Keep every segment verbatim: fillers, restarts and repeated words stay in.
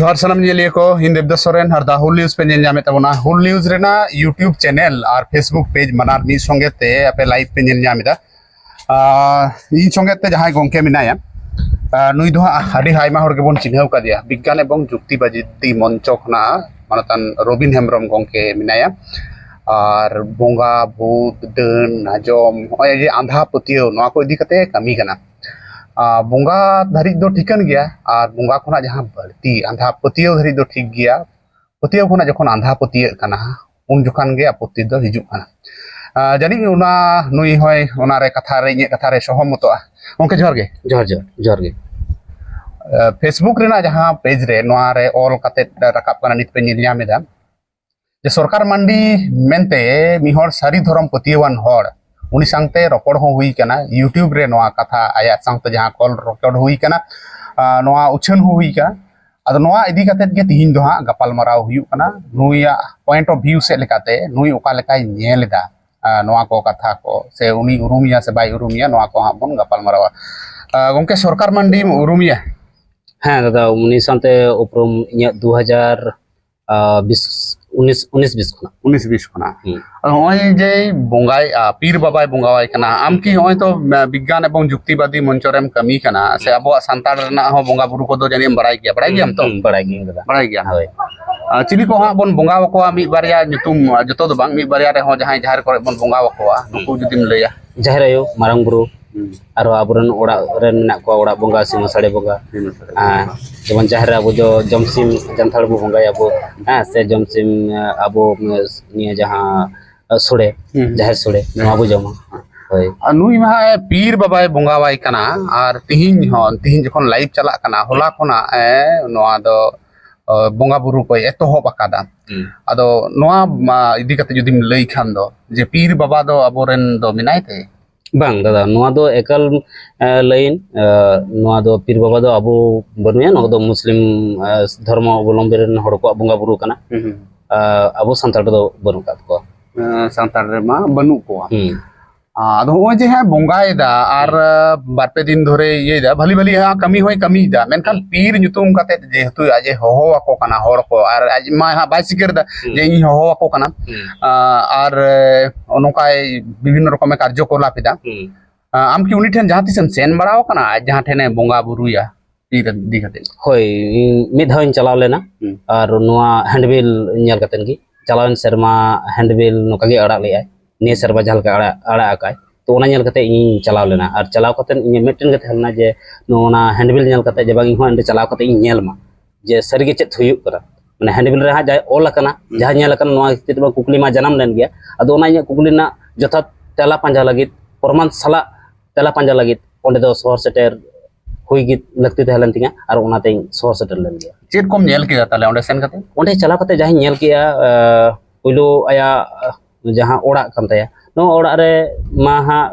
ᱡᱚᱦᱟᱨ ᱥᱟᱱᱟᱢ ᱧᱮᱧᱮᱞᱤᱭᱟᱹ ᱠᱚ, ᱤᱧ ᱫᱮᱵᱫᱟᱥ ᱥᱚᱨᱮᱱ ᱟᱨ ᱫᱟ ᱦᱩᱞ ᱱᱤᱭᱩᱡᱽ ᱯᱮ ᱧᱮᱞ ᱧᱟᱢᱮᱫ ᱛᱟᱵᱚᱱᱟ᱾ ᱦᱩᱞ ᱱᱤᱭᱩᱡᱽ ᱨᱮᱱᱟᱜ YouTube ᱪᱮᱱᱮᱞ ᱟᱨ Facebook ᱯᱮᱡᱽ ᱵᱟᱱᱟᱨ ᱢᱤᱫ ᱥᱚᱸᱜᱮ ᱛᱮ ᱟᱯᱮ ᱞᱟᱭᱤᱵᱷ ᱯᱮ ᱧᱮᱞ ᱧᱟᱢ ᱮᱫᱟ᱾ ᱟᱨ ᱤᱧ ᱥᱚᱸᱜᱮ ᱛᱮ ᱡᱟᱦᱟᱸᱭ ᱜᱚᱢᱠᱮ ᱢᱮᱱᱟᱭᱟ, ᱟᱨ ᱱᱩᱭ ᱫᱚ ᱦᱟᱸᱜ ᱟᱹᱰᱤ ᱟᱭᱢᱟ ᱦᱚᱲ ᱜᱮᱵᱚᱱ ᱪᱤᱱᱦᱟᱹᱣ ᱠᱟᱫᱮᱭᱟ, ᱵᱤᱜᱽᱜᱟᱱ ᱮᱵᱚᱝ ᱡᱩᱠᱛᱤᱵᱟᱫᱤ ᱢᱚᱧᱪᱚ ᱠᱷᱚᱱᱟᱜ ᱢᱟᱱᱚᱛᱟᱱ ᱨᱚᱵᱤᱱ ᱦᱮᱢᱵᱨᱚᱢ ᱜᱚᱢᱠᱮ ᱢᱮᱱᱟᱭᱟ᱾ ᱟᱨ ᱵᱚᱸᱜᱟ, ᱵᱷᱩᱛ, ᱰᱟᱹᱱ, ᱱᱟᱡᱚᱢ, ᱱᱚᱜᱼᱚᱭ ᱡᱮ ᱟᱸᱫᱷᱟ ᱯᱟᱹᱛᱭᱟᱹᱣ, ᱱᱚᱣᱟ ᱠᱚ ᱤᱫᱤ ᱠᱟᱛᱮ ᱠᱟᱹᱢᱤ ᱠᱟᱱᱟ᱾ ᱟᱨ ᱵᱚᱸᱜᱟ ᱫᱷᱟᱹᱨᱤᱡ ᱫᱚ ᱴᱷᱤᱠᱟᱹᱱ ᱜᱮᱭᱟ, ᱟᱨ ᱵᱚᱸᱜᱟ ᱠᱷᱚᱱᱟᱜ ᱡᱟᱦᱟᱸ ᱵᱟᱹᱲᱛᱤ ᱟᱸᱫᱷᱟ ᱯᱟᱹᱛᱭᱟᱹᱣ ᱫᱷᱟᱹᱨᱤᱡ ᱫᱚ ᱴᱷᱤᱠ ᱜᱮᱭᱟ, ᱯᱟᱹᱛᱭᱟᱹᱣ ᱠᱷᱚᱱᱟᱜ ᱡᱚᱠᱷᱚᱱ ᱟᱸᱫᱷᱟ ᱯᱟᱹᱛᱭᱟᱹᱜ ᱠᱟᱱᱟ, ᱩᱱ ᱡᱚᱠᱷᱟᱱ ᱜᱮ ᱟᱯᱚᱛᱛᱤ ᱫᱚ ᱦᱤᱡᱩᱜ ᱠᱟᱱᱟ᱾ ᱟᱨ ᱡᱟᱹᱱᱤᱡ ᱚᱱᱟ ᱱᱩᱭ ᱦᱚᱸᱭ ᱚᱱᱟᱨᱮ ᱠᱟᱛᱷᱟ ᱨᱮ, ᱤᱧᱟᱹᱜ ᱠᱟᱛᱷᱟ ᱨᱮ ᱥᱚᱦᱚᱢᱚᱛᱚᱜᱼᱟ᱾ ᱜᱚᱢᱠᱮ, ᱡᱚᱦᱟᱨ ᱜᱮ᱾ ᱡᱚᱦᱟᱨ, ᱡᱚᱦᱟᱨ, ᱡᱚᱦᱟᱨ ᱜᱮ᱾ ᱟᱨ Facebook ᱨᱮᱱᱟᱜ ᱡᱟᱦᱟᱸ ᱯᱮᱡᱽ ᱨᱮ, ᱱᱚᱣᱟ ᱨᱮ ᱚᱞ ᱠᱟᱛᱮ ᱨᱟᱠᱟᱵ ᱠᱟᱱᱟ, ᱱᱤᱛ ᱯᱮ ᱧᱮᱞ ᱧᱟᱢ ᱮᱫᱟ, ᱡᱮ ᱥᱚᱨᱠᱟᱨ ᱢᱟᱱᱰᱤ ᱢᱮᱱᱛᱮ ᱢᱤᱫ ᱦᱚᱲ ᱥᱟᱹᱨᱤ ᱫᱷᱚᱨᱚᱢ ᱯᱟᱹᱛᱭᱟᱹᱣᱟᱱ ᱦᱚᱲ, ᱩᱱᱤ ᱥᱟᱶᱛᱮ ᱨᱚᱯᱚᱲ ᱦᱚᱸ ᱦᱩᱭ ᱠᱟᱱᱟ, YouTube ᱨᱮ ᱱᱚᱣᱟ ᱠᱟᱛᱷᱟ ᱟᱭᱟᱜ ᱥᱟᱶᱛᱮ ᱡᱟᱦᱟᱸ ᱠᱚᱞ ᱨᱚᱯᱚᱲ ᱦᱩᱭ ᱠᱟᱱᱟ, ᱟᱨ ᱱᱚᱣᱟ ᱩᱪᱷᱟᱹᱱ ᱦᱚᱸ ᱦᱩᱭ ᱠᱟᱱᱟ᱾ ᱟᱫᱚ ᱱᱚᱣᱟ ᱤᱫᱤ ᱠᱟᱛᱮᱫ ᱜᱮ ᱛᱤᱦᱤᱧ ᱫᱚ ᱦᱟᱸᱜ ᱜᱟᱯᱟᱞ ᱢᱟᱨᱟᱣ ᱦᱩᱭᱩᱜ ᱠᱟᱱᱟ, ᱱᱩᱭᱟᱜ point of view ᱥᱮᱫ ᱞᱮᱠᱟᱛᱮ ᱱᱩᱭ ᱚᱠᱟ ᱞᱮᱠᱟᱭ ᱧᱮᱞ ᱮᱫᱟ, ᱟᱨ ᱱᱚᱣᱟ ᱠᱚ ᱠᱟᱛᱷᱟ ᱠᱚ, ᱥᱮ ᱩᱱᱤ ᱩᱨᱩᱢᱮᱭᱟ ᱥᱮ ᱵᱟᱭ ᱩᱨᱩᱢᱮᱭᱟ, ᱱᱚᱣᱟ ᱠᱚ ᱦᱟᱸᱜ ᱵᱚᱱ ᱜᱟᱯᱟᱞ ᱢᱟᱨᱟᱣᱟ᱾ ᱟᱨ ᱜᱚᱢᱠᱮ, ᱥᱚᱨᱠᱟᱨ ᱢᱟᱱᱰᱤᱢ ᱩᱨᱩᱢᱮᱭᱟ? ᱦᱮᱸ ᱫᱟᱫᱟ, ᱩᱱᱤ ᱥᱟᱶᱛᱮ ᱩᱯᱨᱩᱢ ᱤᱧᱟᱹᱜ ᱫᱩ ᱦᱟᱡᱟᱨ ᱵᱤᱥ, ᱩᱱᱤᱥ, ᱩᱱᱤᱥ ᱵᱤᱥ ᱠᱷᱚᱱᱟᱜ᱾ ᱩᱱᱤᱥ ᱵᱤᱥ ᱠᱷᱚᱱᱟᱜ᱾ ᱦᱩᱸ᱾ ᱟᱫᱚ ᱱᱚᱜᱼᱚᱭ ᱡᱮ ᱵᱚᱸᱜᱟᱭ, ᱟ, ᱯᱤᱨ ᱵᱟᱵᱟᱭ ᱵᱚᱸᱜᱟᱣᱟᱭ ᱠᱟᱱᱟ, ᱟᱢ ᱠᱤ ᱱᱚᱜᱼᱚᱭ ᱛᱚ, ᱟ, ᱵᱤᱜᱽᱜᱟᱱ ᱮᱵᱚᱝ ᱡᱩᱠᱛᱤᱵᱟᱫᱤ ᱢᱚᱧᱪᱚ ᱨᱮᱢ ᱠᱟᱹᱢᱤ ᱠᱟᱱᱟ, ᱥᱮ ᱟᱵᱚᱣᱟᱜ ᱥᱟᱱᱛᱟᱲ ᱨᱮᱱᱟᱜ ᱦᱚᱸ ᱵᱚᱸᱜᱟ ᱵᱩᱨᱩ ᱠᱚᱫᱚ ᱡᱟᱹᱱᱤᱡ ᱮᱢ ᱵᱟᱲᱟᱭ ᱜᱮᱭᱟ, ᱵᱟᱲᱟᱭ ᱜᱮᱭᱟᱢ ᱛᱚ? ᱦᱩᱸ, ᱵᱟᱲᱟᱭ ᱜᱮᱭᱟᱹᱧ ᱫᱟᱫᱟ᱾ ᱵᱟᱲᱟᱭ ᱜᱮᱭᱟᱢ? ᱦᱳᱭ᱾ ᱟ, ᱪᱤᱞᱤ ᱠᱚ ᱦᱟᱸᱜ ᱵᱚᱱ ᱵᱚᱸᱜᱟ ᱟᱠᱚᱣᱟ ᱢᱤᱫ ᱵᱟᱨᱭᱟ ᱧᱩᱛᱩᱢ, ᱟ, ᱡᱚᱛᱚ ᱫᱚ ᱵᱟᱝ, ᱢᱤᱫ ᱵᱟᱨᱭᱟ ᱨᱮᱦᱚᱸ ᱡᱟᱦᱟᱸᱭ ᱡᱟᱦᱮᱨ ᱠᱚᱨᱮ ᱵᱚᱱ ᱵᱚᱸᱜᱟ ᱟᱠᱚᱣᱟ, ᱱᱩᱠᱩ ᱦᱩᱸ᱾ ᱡᱩᱫᱤᱢ ᱞᱟᱹᱭᱟ᱾ ᱡᱟᱦᱮᱨ ᱟᱭᱳ, ᱢᱟᱨᱟᱝ ᱵᱩᱨᱩ, ᱦᱩᱸ᱾ ᱟᱨᱦᱚᱸ ᱟᱵᱚᱨᱮᱱ ᱚᱲᱟᱜ ᱨᱮᱱ ᱢᱮᱱᱟᱜ ᱠᱚᱣᱟ, ᱚᱲᱟᱜ ᱵᱚᱸᱜᱟ, ᱥᱤᱢ ᱥᱟᱹᱲᱤ ᱵᱚᱸᱜᱟ᱾ ᱥᱤᱢ ᱥᱟᱹᱲᱤ ᱟᱨ ᱵᱚᱸᱜᱟ᱾ ᱡᱮᱢᱚᱱ ᱡᱟᱦᱮᱨ ᱨᱮ ᱟᱵᱚ ᱫᱚ ᱡᱚᱢ ᱥᱤᱢ ᱡᱟᱱᱛᱷᱟᱲ ᱵᱚ ᱵᱚᱸᱜᱟᱭᱟ ᱟᱵᱚ, ᱦᱮᱸ, ᱥᱮ ᱡᱚᱢ ᱥᱤᱢ, ᱟᱵᱚ ᱱᱤᱭᱟᱹ ᱡᱟᱦᱟᱸ ᱥᱚᱲᱮ, ᱦᱩᱸ᱾ ᱡᱟᱦᱮᱨ ᱥᱚᱲᱮ, ᱱᱚᱣᱟ ᱵᱚ ᱡᱚᱢᱟ᱾ ᱦᱳᱭ᱾ ᱟᱨ ᱱᱩᱭ ᱢᱟ ᱦᱟᱸᱜ ᱯᱤᱨ ᱵᱟᱵᱟᱭ ᱵᱚᱸᱜᱟᱣᱟᱭ ᱠᱟᱱᱟ, ᱟᱨ ᱛᱤᱦᱤᱧ ᱦᱚᱸ, ᱛᱤᱦᱤᱧ ᱡᱚᱠᱷᱚᱱ ᱞᱟᱭᱤᱵᱷ ᱪᱟᱞᱟᱜ ᱠᱟᱱᱟ, ᱦᱚᱞᱟ ᱠᱷᱚᱱᱟᱜ, ᱮ, ᱱᱚᱣᱟ ᱫᱚ, ᱚ, ᱵᱚᱸᱜᱟ ᱵᱩᱨᱩ ᱠᱚᱭ ᱮᱛᱚᱦᱚᱵ ᱟᱠᱟᱫᱟ᱾ ᱦᱩᱸ᱾ ᱟᱫᱚ ᱱᱚᱣᱟ, ᱢᱟ, ᱤᱫᱤ ᱠᱟᱛᱮ ᱡᱩᱫᱤᱢ ᱞᱟᱹᱭ ᱠᱷᱟᱱ ᱫᱚ, ᱡᱮ ᱯᱤᱨ ᱵᱟᱵᱟ ᱫᱚ ᱟᱵᱚᱨᱮᱱ ᱫᱚ ᱢᱮᱱᱟᱭ ᱛᱮ? ᱵᱟᱝ ᱫᱟᱫᱟ, ᱱᱚᱣᱟ ᱫᱚ ᱮᱠᱟᱞ, ᱮ, ᱞᱟᱹᱭᱤᱱ, ᱮ, ᱱᱚᱣᱟ ᱫᱚ ᱯᱤᱨ ᱵᱟᱵᱟ ᱫᱚ ᱟᱵᱚ ᱵᱟᱹᱱᱩᱭᱟ, ᱱᱚᱣᱟ ᱫᱚ ᱢᱩᱥᱞᱤᱢ, ᱮ, ᱫᱷᱚᱨᱢᱚ ᱚᱵᱚᱞᱚᱢᱵᱤ ᱨᱮᱱ ᱦᱚᱲ ᱠᱚᱣᱟᱜ ᱵᱚᱸᱜᱟ ᱵᱩᱨᱩ ᱠᱟᱱᱟ᱾ ᱦᱩᱸ, ᱦᱩᱸ᱾ ᱮ, ᱟᱵᱚ ᱥᱟᱱᱛᱟᱲ ᱫᱚ ᱵᱟᱹᱱᱩᱜ ᱟᱠᱟᱫ ᱠᱚᱣᱟ᱾ ᱮ, ᱥᱟᱱᱛᱟᱲ ᱨᱮᱢᱟ ᱵᱟᱹᱱᱩᱜ ᱠᱚᱣᱟ᱾ ᱦᱩᱸ᱾ ᱟᱫᱚ ᱱᱚᱜᱼᱚᱭ ᱡᱮ ᱦᱟᱸᱜ ᱵᱚᱸᱜᱟᱭᱮᱫᱟ ᱟᱨ ᱵᱟᱨ ᱯᱮ ᱫᱤᱱ ᱫᱷᱚᱨᱮ ᱤᱭᱟᱹᱭᱮᱫᱟ, ᱵᱷᱟᱞᱤ ᱵᱷᱟᱞᱤ ᱦᱟᱸᱜ ᱠᱟᱹᱢᱤ ᱦᱚᱸᱭ ᱠᱟᱹᱢᱤᱭᱮᱫᱟ, ᱢᱮᱱᱠᱷᱟᱱ ᱯᱤᱨ ᱧᱩᱛᱩᱢ ᱠᱟᱛᱮ ᱡᱮᱦᱮᱛᱩ ᱟᱡ ᱮ ᱦᱚᱦᱚ ᱟᱠᱚ ᱠᱟᱱᱟ ᱦᱚᱲ ᱠᱚ, ᱟᱨ ᱟᱡ ᱢᱟ ᱦᱟᱸᱜ ᱵᱟᱭ ᱥᱤᱠᱟᱹᱨ ᱮᱫᱟ ᱡᱮ ᱤᱧ ᱦᱚᱦᱚ ᱟᱠᱚ ᱠᱟᱱᱟ᱾ ᱟᱨ ᱱᱚᱝᱠᱟᱭ ᱵᱤᱵᱷᱤᱱᱱᱚ ᱨᱚᱠᱚᱢᱮ ᱠᱟᱨᱡᱚᱠᱚᱞᱟᱯ ᱮᱫᱟ᱾ ᱟᱢ ᱠᱤ ᱩᱱᱤ ᱴᱷᱮᱱ ᱡᱟᱦᱟᱸ ᱛᱤᱥᱮᱢ ᱥᱮᱱ ᱵᱟᱲᱟ ᱟᱠᱟᱱᱟ, ᱟᱡ ᱡᱟᱦᱟᱸ ᱴᱷᱮᱱᱮ ᱵᱚᱸᱜᱟ ᱵᱩᱨᱩᱭᱟ ᱤᱫᱤ ᱠᱟᱛᱮ? ᱦᱳᱭ, ᱤᱧ ᱢᱤᱫ ᱫᱷᱟᱣ ᱤᱧ ᱪᱟᱞᱟᱣ ᱞᱮᱱᱟ᱾ ᱟᱨ ᱱᱚᱣᱟ ᱦᱮᱱᱰᱵᱤᱞ ᱧᱮᱞ ᱠᱟᱛᱮᱫ ᱜᱮ, ᱪᱟᱞᱟᱣᱮᱱ ᱥᱮᱨᱢᱟ ᱦᱮᱱᱰᱵᱤᱞ ᱱᱚᱝᱠᱟ ᱜᱮ ᱟᱲᱟᱜ ᱞᱮᱜᱼᱟᱭ, ᱱᱤᱭᱟᱹ ᱥᱮᱨᱢᱟ ᱡᱟᱦᱟᱸ ᱞᱮᱠᱟ ᱟᱲᱟᱜ, ᱟᱲᱟᱜ ᱟᱠᱟᱫ, ᱛᱚ ᱚᱱᱟ ᱧᱮᱞ ᱠᱟᱛᱮ ᱤᱧ ᱪᱟᱞᱟᱣ ᱞᱮᱱᱟ᱾ ᱟᱨ ᱪᱟᱞᱟᱣ ᱠᱟᱛᱮ ᱤᱧᱟᱹᱜ ᱢᱤᱫᱴᱮᱱ ᱜᱮ ᱛᱟᱦᱮᱸ ᱞᱮᱱᱟ ᱡᱮ ᱱᱚᱣᱟ ᱦᱮᱱᱰᱵᱤᱞ ᱧᱮᱞ ᱠᱟᱛᱮ ᱡᱮ ᱵᱟᱝ, ᱤᱧ ᱦᱚᱸ ᱚᱸᱰᱮ ᱪᱟᱞᱟᱣ ᱠᱟᱛᱮ ᱤᱧ ᱧᱮᱞ ᱢᱟ ᱡᱮ ᱥᱟᱹᱨᱤ ᱜᱮ ᱪᱮᱫ ᱦᱩᱭᱩᱜ ᱠᱟᱱᱟ᱾ ᱢᱟᱱᱮ ᱦᱮᱱᱰᱵᱤᱞ ᱨᱮ ᱦᱟᱸᱜ ᱡᱟᱦᱟᱸ ᱚᱞ ᱟᱠᱟᱱᱟ, ᱡᱟᱦᱟᱸ ᱧᱮᱞ ᱟᱠᱟᱱᱟ, ᱱᱚᱣᱟ ᱠᱷᱟᱹᱛᱤᱨ ᱢᱟ ᱠᱩᱠᱞᱤ ᱢᱟ ᱡᱟᱱᱟᱢ ᱞᱮᱱ ᱜᱮᱭᱟ᱾ ᱟᱫᱚ ᱚᱱᱟ ᱤᱧᱟᱹᱜ ᱠᱩᱠᱞᱤ ᱨᱮᱱᱟᱜ ᱡᱚᱛᱷᱟᱛ ᱛᱮᱞᱟ ᱯᱟᱸᱡᱟ ᱞᱟᱹᱜᱤᱫ, ᱯᱨᱚᱢᱟᱱ ᱥᱟᱞᱟᱜ ᱛᱮᱞᱟ ᱯᱟᱸᱡᱟ ᱞᱟᱹᱜᱤᱫ ᱚᱸᱰᱮ ᱫᱚ ᱥᱚᱦᱚᱨ ᱥᱮᱴᱮᱨ ᱦᱩᱭ ᱜᱮ ᱞᱟᱹᱠᱛᱤ ᱛᱟᱦᱮᱸ ᱞᱮᱱ ᱛᱤᱧᱟ, ᱟᱨ ᱚᱱᱟᱛᱮᱧ ᱥᱚᱦᱚᱨ ᱥᱮᱴᱮᱨ ᱞᱮᱱ ᱜᱮᱭᱟ᱾ ᱪᱮᱫ ᱠᱚᱢ ᱧᱮᱞ ᱠᱮᱫᱟ ᱛᱟᱦᱞᱮ ᱚᱸᱰᱮ ᱥᱮᱱ ᱠᱟᱛᱮ? ᱚᱸᱰᱮ ᱪᱟᱞᱟᱣ ᱠᱟᱛᱮ ᱡᱟᱦᱟᱸᱧ ᱧᱮᱞ ᱠᱮᱜᱼᱟ, ᱟᱸ, ᱯᱩᱭᱞᱩ ᱟᱭᱟᱜ, ᱟᱸ, ᱡᱟᱦᱟᱸ ᱚᱲᱟᱜ ᱠᱟᱱ ᱛᱟᱭᱟ, ᱱᱚᱣᱟ ᱚᱲᱟᱜ ᱨᱮ ᱢᱟ ᱦᱟᱸᱜ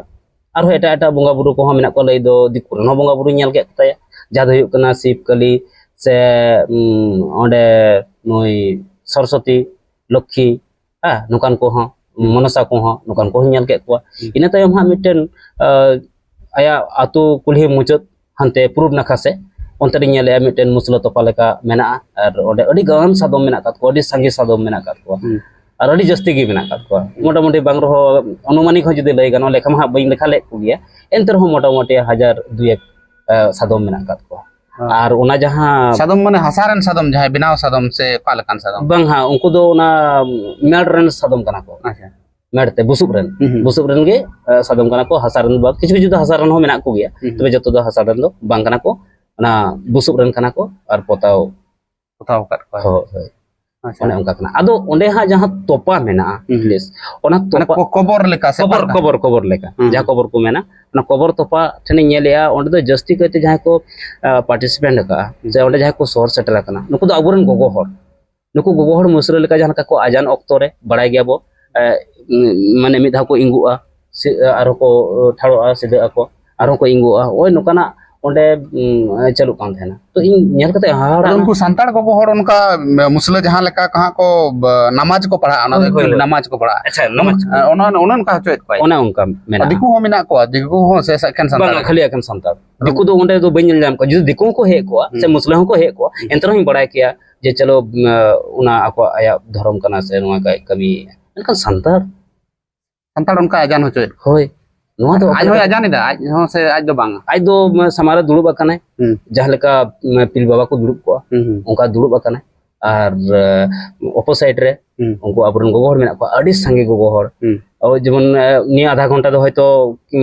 ᱟᱨᱦᱚᱸ ᱮᱴᱟᱜ ᱮᱴᱟᱜ ᱵᱚᱸᱜᱟ ᱵᱩᱨᱩ ᱠᱚᱦᱚᱸ ᱢᱮᱱᱟᱜ ᱠᱚᱣᱟ, ᱞᱟᱹᱭ ᱫᱚ ᱫᱤᱠᱩ ᱨᱮᱱ ᱦᱚᱸ ᱵᱚᱸᱜᱟ ᱵᱩᱨᱩᱧ ᱧᱮᱞ ᱠᱮᱫ ᱠᱚ ᱛᱟᱭᱟ, ᱡᱟᱦᱟᱸ ᱫᱚ ᱦᱩᱭᱩᱜ ᱠᱟᱱᱟ ᱥᱤᱵ ᱠᱟᱹᱞᱤ ᱥᱮ, ᱩᱸ, ᱚᱸᱰᱮ ᱱᱩᱭ ᱥᱚᱨᱚᱥᱚᱛᱤ, ᱞᱚᱠᱠᱷᱤ, ᱦᱮᱸ, ᱱᱚᱝᱠᱟᱱ ᱠᱚᱦᱚᱸ, ᱢᱚᱱᱚᱥᱟ ᱠᱚᱦᱚᱸ, ᱱᱚᱝᱠᱟᱱ ᱠᱚᱦᱚᱸ ᱧᱮᱞ ᱠᱮᱫ ᱠᱚᱣᱟ᱾ ᱤᱱᱟᱹ ᱛᱟᱭᱚᱢ ᱦᱟᱸᱜ ᱢᱤᱫᱴᱮᱱ, ᱟᱸ, ᱟᱭᱟᱜ ᱟᱹᱛᱩ ᱠᱩᱞᱦᱤ ᱢᱩᱪᱟᱹᱫ ᱦᱟᱱᱛᱮ ᱯᱩᱨᱩᱵ ᱱᱟᱠᱷᱟ ᱥᱮᱫ, ᱚᱱᱛᱮ ᱨᱤᱧ ᱧᱮᱞᱮᱜᱼᱟ ᱢᱤᱫᱴᱮᱱ ᱢᱩᱥᱞᱟᱹ ᱛᱚᱯᱟ ᱞᱮᱠᱟ ᱢᱮᱱᱟᱜᱼᱟ, ᱟᱨ ᱚᱸᱰᱮ ᱟᱹᱰᱤ ᱜᱟᱱ ᱥᱟᱫᱚᱢ ᱢᱮᱱᱟᱜ ᱟᱠᱟᱫ ᱠᱚᱣᱟ, ᱟᱹᱰᱤ ᱥᱟᱸᱜᱮ ᱥᱟᱫᱚᱢ ᱢᱮᱱᱟᱜ ᱟᱠᱟᱫ ᱠᱚᱣᱟ᱾ ᱟᱨ ᱟᱹᱰᱤ ᱡᱟᱹᱥᱛᱤ ᱜᱮ ᱢᱮᱱᱟᱜ ᱟᱠᱟᱫ ᱠᱚᱣᱟ, ᱢᱚᱴᱟᱢᱩᱴᱤ ᱵᱟᱝ ᱨᱮᱦᱚᱸ ᱚᱱᱩᱢᱟᱱᱤᱠ ᱦᱚᱸ ᱡᱩᱫᱤ ᱞᱟᱹᱭ ᱜᱟᱱᱚᱜᱼᱟ, ᱞᱮᱠᱷᱟ ᱢᱟ ᱦᱟᱸᱜ ᱵᱟᱹᱧ ᱞᱮᱠᱷᱟ ᱞᱮᱫ ᱠᱚᱜᱮᱭᱟ, ᱮᱱᱛᱮ ᱨᱮᱦᱚᱸ ᱢᱚᱴᱟᱢᱩᱴᱤ ᱦᱟᱡᱟᱨ ᱫᱩᱭᱮᱠ, ᱟᱸ, ᱥᱟᱫᱚᱢ ᱢᱮᱱᱟᱜ ᱟᱠᱟᱫ ᱠᱚᱣᱟ᱾ ᱟᱨ ᱚᱱᱟ ᱡᱟᱦᱟᱸ ᱥᱟᱫᱚᱢ ᱢᱟᱱᱮ ᱦᱟᱥᱟ ᱨᱮᱱ ᱥᱟᱫᱚᱢ, ᱡᱟᱦᱟᱸᱭ ᱵᱮᱱᱟᱣ ᱥᱟᱫᱚᱢ ᱥᱮ ᱚᱠᱟ ᱞᱮᱠᱟᱱ ᱥᱟᱫᱚᱢ? ᱵᱟᱝ ᱦᱟᱸᱜ, ᱩᱱᱠᱩ ᱫᱚ ᱚᱱᱟ ᱢᱮᱲ ᱨᱮᱱ ᱥᱟᱫᱚᱢ ᱠᱟᱱᱟ ᱠᱚ᱾ ᱟᱪᱪᱷᱟ᱾ ᱢᱮᱲ ᱛᱮ, ᱵᱩᱥᱩᱵ ᱨᱮᱱ᱾ ᱦᱩᱸ, ᱦᱩᱸ᱾ ᱵᱩᱥᱩᱵ ᱨᱮᱱ ᱜᱮ, ᱟᱸ, ᱥᱟᱫᱚᱢ ᱠᱟᱱᱟ ᱠᱚ, ᱦᱟᱥᱟ ᱨᱮᱱ ᱫᱚ ᱵᱟᱝ᱾ ᱠᱤᱪᱷᱩ ᱠᱤᱪᱷᱩ ᱫᱚ ᱦᱟᱥᱟ ᱨᱮᱱ ᱦᱚᱸ ᱢᱮᱱᱟᱜ ᱠᱚᱜᱮᱭᱟ, ᱦᱩᱸ, ᱦᱩᱸ᱾ ᱛᱚᱵᱮ ᱡᱚᱛᱚ ᱫᱚ ᱦᱟᱥᱟ ᱨᱮᱱ ᱫᱚ ᱵᱟᱝ ᱠᱟᱱᱟ ᱠᱚ, ᱚᱱᱟ ᱵᱩᱥᱩᱵ ᱨᱮᱱ ᱠᱟᱱᱟ ᱠᱚ ᱟᱨ ᱯᱚᱛᱟᱣ᱾ ᱯᱚᱛᱟᱣ ᱟᱠᱟᱫ ᱠᱚᱣᱟ᱾ ᱦᱳᱭ, ᱦᱳᱭ᱾ ᱟᱪᱪᱷᱟ᱾ ᱚᱱᱮ ᱚᱱᱠᱟ ᱠᱟᱱᱟ᱾ ᱟᱫᱚ ᱚᱸᱰᱮ ᱦᱟᱸᱜ ᱡᱟᱦᱟᱸ ᱛᱚᱯᱟ ᱢᱮᱱᱟᱜᱼᱟ, ᱦᱩᱸ, ᱦᱩᱸ᱾ ᱯᱞᱮᱥ, ᱚᱱᱟ ᱢᱟᱱᱮ ᱛᱚᱯᱟ ᱠᱚ-, ᱠᱚᱵᱚᱨ ᱞᱮᱠᱟ ᱥᱮ ᱠᱚᱵᱚᱨ, ᱚᱠᱟ ᱞᱮᱠᱟ? ᱠᱚᱵᱚᱨ, ᱠᱚᱵᱚᱨ ᱞᱮᱠᱟ᱾ ᱦᱩᱸ, ᱡᱟᱦᱟᱸ ᱦᱩᱸ᱾ ᱠᱚᱵᱚᱨ ᱠᱚ ᱢᱮᱱᱟ, ᱚᱱᱟ ᱠᱚᱵᱚᱨ ᱛᱚᱯᱟ ᱴᱷᱮᱱᱤᱧ ᱧᱮᱞᱮᱜᱼᱟ, ᱚᱸᱰᱮ ᱫᱚ ᱡᱟᱹᱥᱛᱤ ᱠᱟᱭᱛᱮ ᱡᱟᱦᱟᱸᱭ ᱠᱚ, ᱟᱸ, ᱯᱟᱨᱴᱤᱥᱤᱯᱮᱱᱴ ᱟᱠᱟᱜᱼᱟ, ᱦᱩᱸ᱾ ᱥᱮ ᱚᱸᱰᱮ ᱡᱟᱦᱟᱸᱭ ᱠᱚ ᱥᱚᱦᱚᱨ ᱥᱮᱴᱮᱨ ᱟᱠᱟᱱᱟ, ᱱᱩᱠᱩ ᱫᱚ ᱟᱵᱚᱨᱮᱱ ᱜᱚᱜᱚ ᱦᱚᱲ᱾ ᱱᱩᱠᱩ ᱜᱚᱜᱚ ᱦᱚᱲ ᱢᱩᱥᱨᱟᱹ ᱞᱮᱠᱟ ᱡᱟᱦᱟᱸ ᱞᱮᱠᱟ ᱠᱚ ᱟᱡᱟᱱ ᱚᱠᱛᱚ ᱨᱮ, ᱵᱟᱲᱟᱭ ᱜᱮᱭᱟ ᱵᱚ, ᱮ, ᱢᱟᱱᱮ ᱢᱤᱫ ᱫᱷᱟᱣ ᱠᱚ ᱤᱸᱜᱩᱜᱼᱟ, ᱥᱮ, ᱟᱨᱦᱚᱸ ᱠᱚ ᱴᱷᱟᱲᱚᱜᱼᱟ, ᱥᱤᱫᱷᱟᱹᱜ ᱟᱠᱚ, ᱟᱨᱦᱚᱸ ᱠᱚ ᱤᱸᱜᱩᱜᱼᱟ᱾ ᱳᱭ ᱱᱚᱝᱠᱟᱱᱟᱜ ᱚᱸᱰᱮ ᱩᱸ, ᱪᱟᱹᱞᱩᱜ ᱠᱟᱱ ᱛᱟᱦᱮᱱᱟ᱾ ᱛᱚ ᱤᱧ ᱧᱮᱞ ᱠᱟᱛᱮ ᱦᱟᱦᱟᱲᱟ᱾ ᱟᱫᱚ ᱩᱱᱠᱩ ᱥᱟᱱᱛᱟᱲ ᱜᱚᱜᱚ ᱦᱚᱲ ᱚᱱᱠᱟ ᱢᱩᱥᱞᱟᱹ ᱡᱟᱦᱟᱸ ᱞᱮᱠᱟ ᱠᱚ ᱦᱟᱸᱜ ᱠᱚ ᱵ- ᱱᱟᱢᱟᱡᱽ ᱠᱚ ᱯᱟᱲᱦᱟᱜᱼᱟ, ᱚᱱᱟ ᱫᱚ ᱦᱳᱭ, ᱦᱳᱭ, actually ᱦᱳᱭ᱾ ᱱᱟᱢᱟᱡᱽ ᱠᱚ ᱯᱟᱲᱦᱟᱜᱼᱟ᱾ ᱟᱪᱪᱷᱟ, ᱱᱟᱢᱟᱡᱽ᱾ ᱚᱱᱟ ᱚᱱᱮ ᱚᱱᱠᱟ ᱦᱚᱪᱚᱭᱮᱫ ᱠᱚᱣᱟ᱾ ᱚᱱᱮ ᱚᱱᱠᱟ ᱢᱮᱱᱟᱜᱼᱟ᱾ ᱫᱤᱠᱩ ᱦᱚᱸ ᱢᱮᱱᱟᱜ ᱠᱚᱣᱟ, ᱫᱤᱠᱩ ᱦᱚᱸ ᱥᱮ ᱮᱠᱷᱮᱱ ᱥᱟᱱᱛᱟᱲ? ᱵᱟᱝᱟ, ᱠᱷᱟᱹᱞᱤ ᱮᱠᱷᱮᱱ ᱥᱟᱱᱛᱟᱲ᱾ ᱫᱤᱠᱩ ᱫᱚ ᱚᱸᱰᱮ ᱫᱚ ᱵᱟᱹᱧ ᱧᱮᱞ ᱧᱟᱢ ᱠᱚᱣᱟ᱾ ᱡᱩᱫᱤ ᱫᱤᱠᱩ ᱦᱚᱸᱠᱚ ᱦᱮᱡ ᱠᱚᱜᱼᱟ ᱥᱮ ᱦᱩᱸ᱾ ᱢᱩᱥᱞᱟᱹ ᱦᱚᱸᱠᱚ ᱦᱮᱡ ᱠᱚᱜᱼᱟ, ᱦᱩᱸ᱾ ᱮᱱᱛᱮ ᱨᱮᱦᱚᱸᱧ ᱵᱟᱲᱟᱭ ᱠᱮᱭᱟ ᱡᱮ ᱪᱚᱞᱚ, ᱚᱱᱟ ᱟᱠᱚᱣᱟᱜ, ᱟᱭᱟᱜ ᱫᱷᱚᱨᱚᱢ ᱠᱟᱱᱟ ᱥᱮ ᱱᱚᱣᱟ ᱠᱟᱭ ᱠᱟᱹᱢᱤᱭᱮᱫᱼᱟ᱾ ᱢᱮᱱᱠᱷᱟᱱ ᱥᱟᱱᱛᱟᱲ ᱥᱟᱱᱛᱟᱲ ᱚᱱᱠᱟ ᱟᱡᱟᱱ ᱦᱚᱪᱚᱭᱮᱫ ᱠᱚᱣᱟ᱾ ᱦᱳᱭ, ᱱᱚᱣᱟ ᱫᱚ ᱟᱡ ᱦᱚᱸᱭ ᱟᱡᱟᱱ ᱮᱫᱟ, ᱟᱡ ᱦᱚᱸ ᱥᱮ ᱟᱡ ᱫᱚ ᱵᱟᱝᱟ? ᱟᱡ ᱫᱚ ᱥᱟᱢᱟᱝ ᱨᱮ ᱫᱩᱲᱩᱵ ᱟᱠᱟᱱᱟᱭ, ᱦᱩᱸ᱾ ᱡᱟᱦᱟᱸ ᱞᱮᱠᱟ ᱯᱤᱞ ᱵᱟᱵᱟ ᱠᱚ ᱫᱩᱲᱩᱵ ᱠᱚᱜᱼᱟ, ᱦᱩᱸ, ᱦᱩᱸ᱾ ᱚᱱᱠᱟ ᱫᱩᱲᱩᱵ ᱟᱠᱟᱱᱟᱭ᱾ ᱟᱨ ᱚᱯᱳᱥᱟᱭᱤᱰ ᱨᱮ ᱦᱩᱸ᱾ ᱩᱱᱠᱩ ᱟᱵᱚᱨᱮᱱ ᱜᱚᱜᱚ ᱦᱚᱲ ᱢᱮᱱᱟᱜ ᱠᱚᱣᱟ, ᱟᱹᱰᱤ ᱥᱟᱸᱜᱮ ᱜᱚᱜᱚ ᱦᱚᱲ᱾ ᱦᱩᱸ᱾ ᱳᱭ ᱡᱮᱢᱚᱱ, ᱱᱤᱭᱟᱹ ᱟᱫᱷᱟ ᱜᱷᱚᱱᱴᱟ ᱫᱚ ᱦᱚᱭᱛᱳ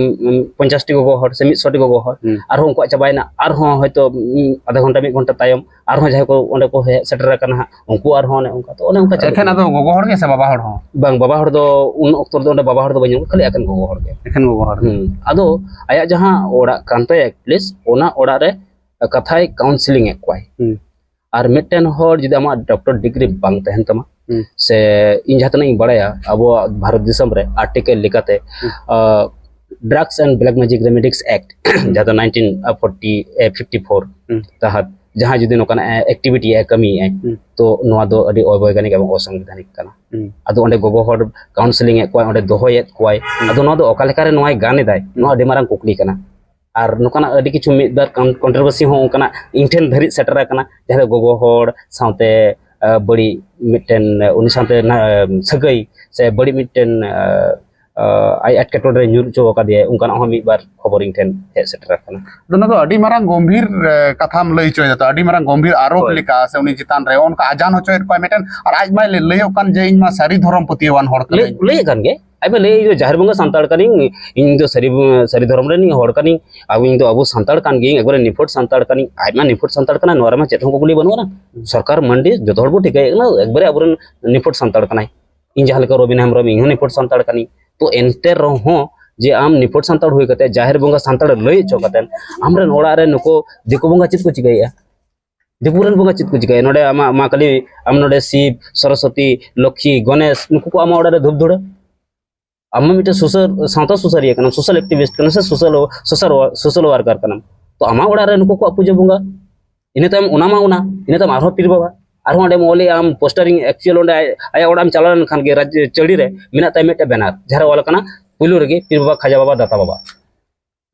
ᱯᱚᱧᱪᱟᱥ ᱴᱤ ᱜᱚᱜᱚ ᱦᱚᱲ ᱥᱮ ᱢᱤᱫ ᱥᱚ ᱴᱤ ᱜᱚᱜᱚ ᱦᱚᱲ, ᱦᱩᱸ᱾ ᱟᱨᱦᱚᱸ ᱩᱱᱠᱩᱣᱟᱜ ᱪᱟᱵᱟᱭᱮᱱᱟ, ᱟᱨᱦᱚᱸ ᱦᱚᱭᱛᱳ ᱟᱫᱷᱟ ᱜᱷᱚᱱᱴᱟ, ᱢᱤᱫ ᱜᱷᱚᱱᱴᱟ ᱛᱟᱭᱚᱢ ᱟᱨᱦᱚᱸ ᱡᱟᱦᱟᱸᱭ ᱠᱚ ᱚᱸᱰᱮ ᱠᱚ ᱦᱮᱡ ᱥᱮᱴᱮᱨ ᱟᱠᱟᱱᱟ ᱦᱟᱸᱜ, ᱩᱱᱠᱩ ᱟᱨᱦᱚᱸ ᱚᱱᱮ ᱚᱱᱠᱟ᱾ ᱛᱚ ᱚᱱᱮ ᱚᱱᱠᱟ ᱪᱟᱞᱟᱜ ᱮᱠᱷᱮᱱ ᱠᱟᱱᱟ᱾ ᱟᱫᱚ ᱜᱚᱜᱚ ᱦᱚᱲ ᱜᱮ ᱥᱮ ᱵᱟᱵᱟ ᱦᱚᱲ ᱦᱚᱸ? ᱵᱟᱝ, ᱵᱟᱵᱟ ᱦᱚᱲ ᱫᱚ ᱩᱱ ᱚᱠᱛᱚ ᱨᱮᱫᱚ ᱚᱸᱰᱮ ᱵᱟᱵᱟ ᱦᱚᱲ ᱫᱚ ᱵᱟᱹᱧ ᱧᱟᱢ ᱠᱚᱣᱟ, ᱠᱷᱟᱹᱞᱤ ᱮᱠᱮᱱ ᱜᱚᱜᱚ ᱦᱚᱲ ᱜᱮ᱾ ᱮᱠᱷᱮᱱ ᱜᱚᱜᱚ ᱦᱚᱲ ᱜᱮ᱾ ᱦᱩᱸ᱾ ᱟᱫᱚ ᱟᱭᱟᱜ ᱡᱟᱦᱟᱸ ᱚᱲᱟᱜ ᱠᱟᱱ ᱛᱟᱭᱟ ᱮᱴᱞᱤᱥᱴ, ᱚᱱᱟ ᱚᱲᱟᱜ ᱨᱮ ᱠᱟᱛᱷᱟᱭ ᱠᱟᱣᱩᱱᱥᱮᱞᱤᱝ ᱮᱫ ᱠᱚᱣᱟᱭ᱾ ᱦᱩᱸ᱾ ᱟᱨ ᱢᱤᱫᱴᱮᱱ ᱦᱚᱲ ᱡᱩᱫᱤ ᱟᱢᱟᱜ ᱰᱚᱠᱴᱚᱨ ᱰᱤᱜᱽᱨᱤ ᱵᱟᱝ ᱛᱟᱦᱮᱱ ᱛᱟᱢᱟ, ᱦᱩᱸ᱾ ᱥᱮ ᱤᱧ ᱡᱟᱦᱟᱸ ᱛᱤᱱᱟᱹᱜ ᱤᱧ ᱵᱟᱲᱟᱭᱟ, ᱟᱵᱚᱣᱟᱜ ᱵᱷᱟᱨᱚᱛ ᱫᱤᱥᱚᱢ ᱨᱮ ᱟᱨᱴᱤᱠᱮᱞ ᱞᱮᱠᱟᱛᱮ, ᱦᱩᱸ᱾ ᱟᱸ, Drugs and Black Magic Remedies Act, ᱦᱩᱸ᱾ ᱡᱟᱦᱟᱸ ᱫᱚ ᱱᱟᱭᱤᱱᱴᱤᱱ ᱯᱷᱳᱨᱴᱤ, ᱮ, ᱯᱷᱤᱯᱴᱤ ᱯᱷᱳᱨ ᱦᱩᱸ᱾ ᱛᱟᱦᱟᱛ ᱡᱟᱦᱟᱸᱭ ᱡᱩᱫᱤ ᱱᱚᱝᱠᱟᱱᱟᱜ ᱮ, ᱮᱠᱴᱤᱵᱷᱤᱴᱤ ᱮ ᱠᱟᱹᱢᱤᱭᱮᱫᱼᱟᱭ, ᱦᱩᱸ᱾ ᱛᱚ ᱱᱚᱣᱟ ᱫᱚ ᱟᱹᱰᱤ ᱚᱵᱳᱭᱜᱟᱱᱤᱠ ᱮᱵᱚᱝ ᱚᱥᱟᱝᱵᱤᱫᱷᱟᱱᱤᱠ ᱠᱟᱱᱟ᱾ ᱦᱩᱸ᱾ ᱟᱫᱚ ᱚᱸᱰᱮ ᱜᱚᱜᱚ ᱦᱚᱲ ᱠᱟᱣᱩᱱᱥᱮᱞᱤᱝ ᱮᱫ ᱠᱚᱣᱟᱭ, ᱚᱸᱰᱮ ᱫᱚᱦᱚᱭᱮᱫ ᱠᱚᱣᱟᱭ᱾ ᱦᱩᱸ᱾ ᱟᱫᱚ ᱱᱚᱣᱟ ᱫᱚ ᱚᱠᱟ ᱞᱮᱠᱟᱨᱮ ᱱᱚᱣᱟᱭ ᱜᱟᱱ ᱮᱫᱟᱭ, ᱱᱚᱣᱟ ᱟᱹᱰᱤ ᱢᱟᱨᱟᱝ ᱠᱩᱠᱞᱤ ᱠᱟᱱᱟ᱾ ᱟᱨ ᱱᱚᱝᱠᱟᱱᱟᱜ ᱟᱹᱰᱤ ᱠᱤᱪᱷᱩ ᱢᱤᱫ ᱵᱟᱨ ᱠᱚᱱ-, ᱠᱚᱱᱴᱨᱳᱵᱷᱟᱨᱥᱤ ᱦᱚᱸ ᱚᱱᱠᱟᱱᱟᱜ ᱤᱧ ᱴᱷᱮᱱ ᱫᱷᱟᱹᱨᱤᱡ ᱥᱮᱴᱮᱨ ᱟᱠᱟᱱᱟ, ᱡᱟᱦᱟᱸ ᱫᱚ ᱜᱚᱜᱚ ᱦᱚᱲ ᱥᱟᱶᱛᱮ, ᱟᱸ, ᱵᱟᱹᱲᱤᱡ ᱢᱤᱫᱴᱮᱱ, ᱟᱸ, ᱩᱱᱤ ᱥᱟᱶᱛᱮ ᱱᱟ-, ᱟᱸ, ᱥᱟᱹᱜᱟᱹᱭ ᱥᱮ ᱵᱟᱹᱲᱤᱡ ᱢᱤᱫᱴᱮᱱ, ᱟᱸ, ᱟᱸ, ᱟᱡ ᱮᱴᱠᱮᱴᱚᱬᱮ ᱨᱮ ᱧᱩᱨ ᱦᱚᱪᱚ ᱟᱠᱟᱫᱮᱭᱟᱭ, ᱚᱱᱠᱟᱱᱟᱜ ᱦᱚᱸ ᱢᱤᱫ ᱵᱟᱨ ᱠᱷᱚᱵᱚᱨ ᱤᱧ ᱴᱷᱮᱱ ᱦᱮᱡ ᱥᱮᱴᱮᱨ ᱟᱠᱟᱱᱟ᱾ ᱟᱫᱚ ᱚᱱᱟ ᱫᱚ ᱟᱹᱰᱤ ᱢᱟᱨᱟᱝ ᱜᱚᱢᱵᱷᱤᱨ, ᱮ, ᱠᱟᱛᱷᱟᱢ ᱞᱟᱹᱭ ᱦᱚᱪᱚᱭᱮᱫᱟ ᱛᱚ, ᱟᱹᱰᱤ ᱢᱟᱨᱟᱝ ᱜᱚᱢᱵᱷᱤᱨ ᱟᱨᱳᱯ ᱦᱳᱭ᱾ ᱞᱮᱠᱟ ᱥᱮ ᱩᱱᱤ ᱪᱮᱛᱟᱱ ᱨᱮ ᱚᱱᱠᱟ ᱟᱡᱟᱱ ᱦᱚᱪᱚᱭᱮᱫ ᱠᱚᱣᱟ ᱢᱤᱫᱴᱮᱱ, ᱟᱨ ᱟᱡ ᱢᱟᱭ ᱞᱟᱹᱭ, ᱞᱟᱹᱭᱚᱜ ᱠᱟᱱ ᱡᱮ ᱤᱧ ᱢᱟ ᱥᱟᱹᱨᱤ ᱫᱷᱚᱨᱚᱢ ᱯᱟᱹᱛᱭᱟᱹᱣᱟᱱ ᱦᱚᱲ ᱞᱟᱹᱭ, ᱠᱟᱹᱱᱟᱹᱧ᱾ ᱞᱟᱹᱭᱮᱫ ᱠᱟᱱ ᱜᱮ, ᱟᱡ ᱢᱟ ᱞᱟᱹᱭ, "ᱤᱧ ᱫᱚ ᱡᱟᱦᱮᱨ ᱵᱚᱸᱜᱟ ᱥᱟᱱᱛᱟᱲ ᱠᱟᱹᱱᱟᱹᱧ, ᱤᱧ ᱫᱚ ᱥᱟᱹᱨᱤ, ᱥᱟᱹᱨᱤ ᱫᱷᱚᱨᱚᱢ ᱨᱮᱱᱤᱡ ᱦᱚᱲ ᱠᱟᱹᱱᱟᱹᱧ, ᱟᱵᱚ, ᱤᱧ ᱫᱚ ᱟᱵᱚ ᱥᱟᱱᱛᱟᱲ ᱠᱟᱱ ᱜᱤᱭᱟᱹᱧ, ᱮᱠᱵᱟᱨᱮ ᱱᱤᱯᱷᱩᱴ ᱥᱟᱱᱛᱟᱲ ᱠᱟᱹᱱᱟᱹᱧ", ᱟᱡ ᱢᱟ ᱱᱤᱯᱷᱩᱴ ᱥᱟᱱᱛᱟᱲ ᱠᱟᱱᱟᱭ, ᱱᱚᱣᱟ ᱨᱮᱢᱟ ᱪᱮᱫ ᱦᱚᱸ ᱠᱩᱠᱞᱤ ᱵᱟᱹᱱᱩᱜ ᱟᱱᱟ᱾ ᱥᱚᱨᱠᱟᱨ ᱢᱟᱱᱰᱤ ᱡᱚᱛᱚ ᱦᱚᱲ ᱵᱚ ᱴᱷᱤᱠᱟᱹᱭᱮᱫ ᱠᱟᱱᱟ, ᱮᱠᱵᱟᱨᱮ ᱟᱵᱚᱨᱮᱱ ᱱᱤᱯᱷᱩᱴ ᱥᱟᱱᱛᱟᱲ ᱠᱟᱱᱟᱭ᱾ ᱤᱧ ᱡᱟᱦᱟᱸ ᱞᱮᱠᱟ ᱨᱚᱵᱤᱱ ᱦᱮᱢᱵᱨᱚᱢ, ᱤᱧ ᱦᱚᱸ ᱱᱤᱯᱷᱩᱴ ᱥᱟᱱᱛᱟᱲ ᱠᱟᱹᱱᱟᱹᱧ᱾ ᱛᱚ ᱮᱱᱛᱮ ᱨᱮᱦᱚᱸ ᱡᱮ ᱟᱢ ᱱᱤᱯᱷᱩᱴ ᱥᱟᱱᱛᱟᱲ ᱦᱩᱭ ᱠᱟᱛᱮ, ᱡᱟᱦᱮᱨ ᱵᱚᱸᱜᱟ ᱥᱟᱱᱛᱟᱲ ᱞᱟᱹᱭ ᱦᱚᱪᱚ ᱠᱟᱛᱮ, ᱟᱢᱨᱮᱱ ᱚᱲᱟᱜ ᱨᱮ ᱱᱩᱠᱩ ᱫᱤᱠᱩ ᱵᱚᱸᱜᱟ ᱪᱮᱫ ᱠᱚ ᱪᱤᱠᱟᱹᱭᱮᱫᱼᱟ? ᱫᱤᱠᱩ ᱨᱮᱱ ᱵᱚᱸᱜᱟ ᱪᱮᱫ ᱠᱚ ᱪᱤᱠᱟᱹᱭᱟ? ᱱᱚᱰᱮ ᱟᱢᱟᱜ ᱢᱟ ᱠᱟᱹᱞᱤ, ᱟᱢ ᱱᱚᱰᱮ ᱥᱤᱵ, ᱥᱚᱨᱚᱥᱚᱛᱤ, ᱞᱚᱠᱠᱷᱤ, ᱜᱚᱱᱮᱥ, ᱱᱩᱠᱩ ᱠᱚ ᱟᱢᱟᱜ ᱚᱲᱟᱜ ᱨᱮ ᱫᱷᱩᱯ ᱫᱷᱩᱲᱟᱹ? ᱟᱢ ᱢᱟ ᱢᱤᱫᱴᱮᱱ ᱥᱳᱥᱟᱞ, ᱥᱟᱶᱛᱟ ᱥᱩᱥᱟᱹᱨᱤᱭᱟᱹ ᱠᱟᱱᱟᱢ, ᱥᱳᱥᱟᱞ ᱮᱠᱴᱤᱵᱷᱤᱥᱴ ᱠᱟᱱᱟᱢ, ᱥᱮ ᱥᱳᱥᱟᱞ, ᱥᱳᱥᱟᱞ, ᱥᱳᱥᱟᱞ ᱣᱟᱨᱠᱟᱨ ᱠᱟᱱᱟᱢ᱾ ᱛᱚ ᱟᱢᱟᱜ ᱚᱲᱟᱜ ᱨᱮ ᱱᱩᱠᱩ ᱠᱚᱣᱟᱜ ᱯᱩᱡᱟᱹ ᱵᱚᱸᱜᱟ, ᱤᱱᱟᱹ ᱛᱟᱭᱚᱢ ᱚᱱᱟ ᱢᱟ ᱚᱱᱟ, ᱤᱱᱟᱹ ᱛᱟᱭᱚᱢ ᱟᱨᱦᱚᱸ ᱯᱤᱨ ᱵᱟᱵᱟ, ᱟᱨᱦᱚᱸ ᱚᱸᱰᱮᱢ ᱚᱞᱮᱜᱼᱟ ᱟᱢ ᱯᱳᱥᱴᱟᱨᱤᱝ, ᱮᱠᱪᱩᱭᱮᱞ ᱚᱸᱰᱮ ᱟᱭ-, ᱟᱭᱟᱜ ᱚᱲᱟᱜ ᱮᱢ ᱪᱟᱞᱟᱣ ᱞᱮᱱᱠᱷᱟᱱ ᱜᱮ ᱨᱟᱡᱽ ᱪᱟᱹᱲᱤ ᱨᱮ ᱢᱮᱱᱟᱜ ᱛᱟᱭᱟ ᱢᱤᱫᱴᱮᱱ ᱵᱮᱱᱟᱨ, ᱡᱟᱦᱟᱸ ᱨᱮ ᱚᱞ ᱟᱠᱟᱱᱟ ᱯᱩᱭᱞᱩ ᱨᱮᱜᱮ ᱯᱤᱨ ᱵᱟᱵᱟ, ᱠᱷᱟᱡᱟ ᱵᱟᱵᱟ, ᱫᱟᱛᱟ ᱵᱟᱵᱟ᱾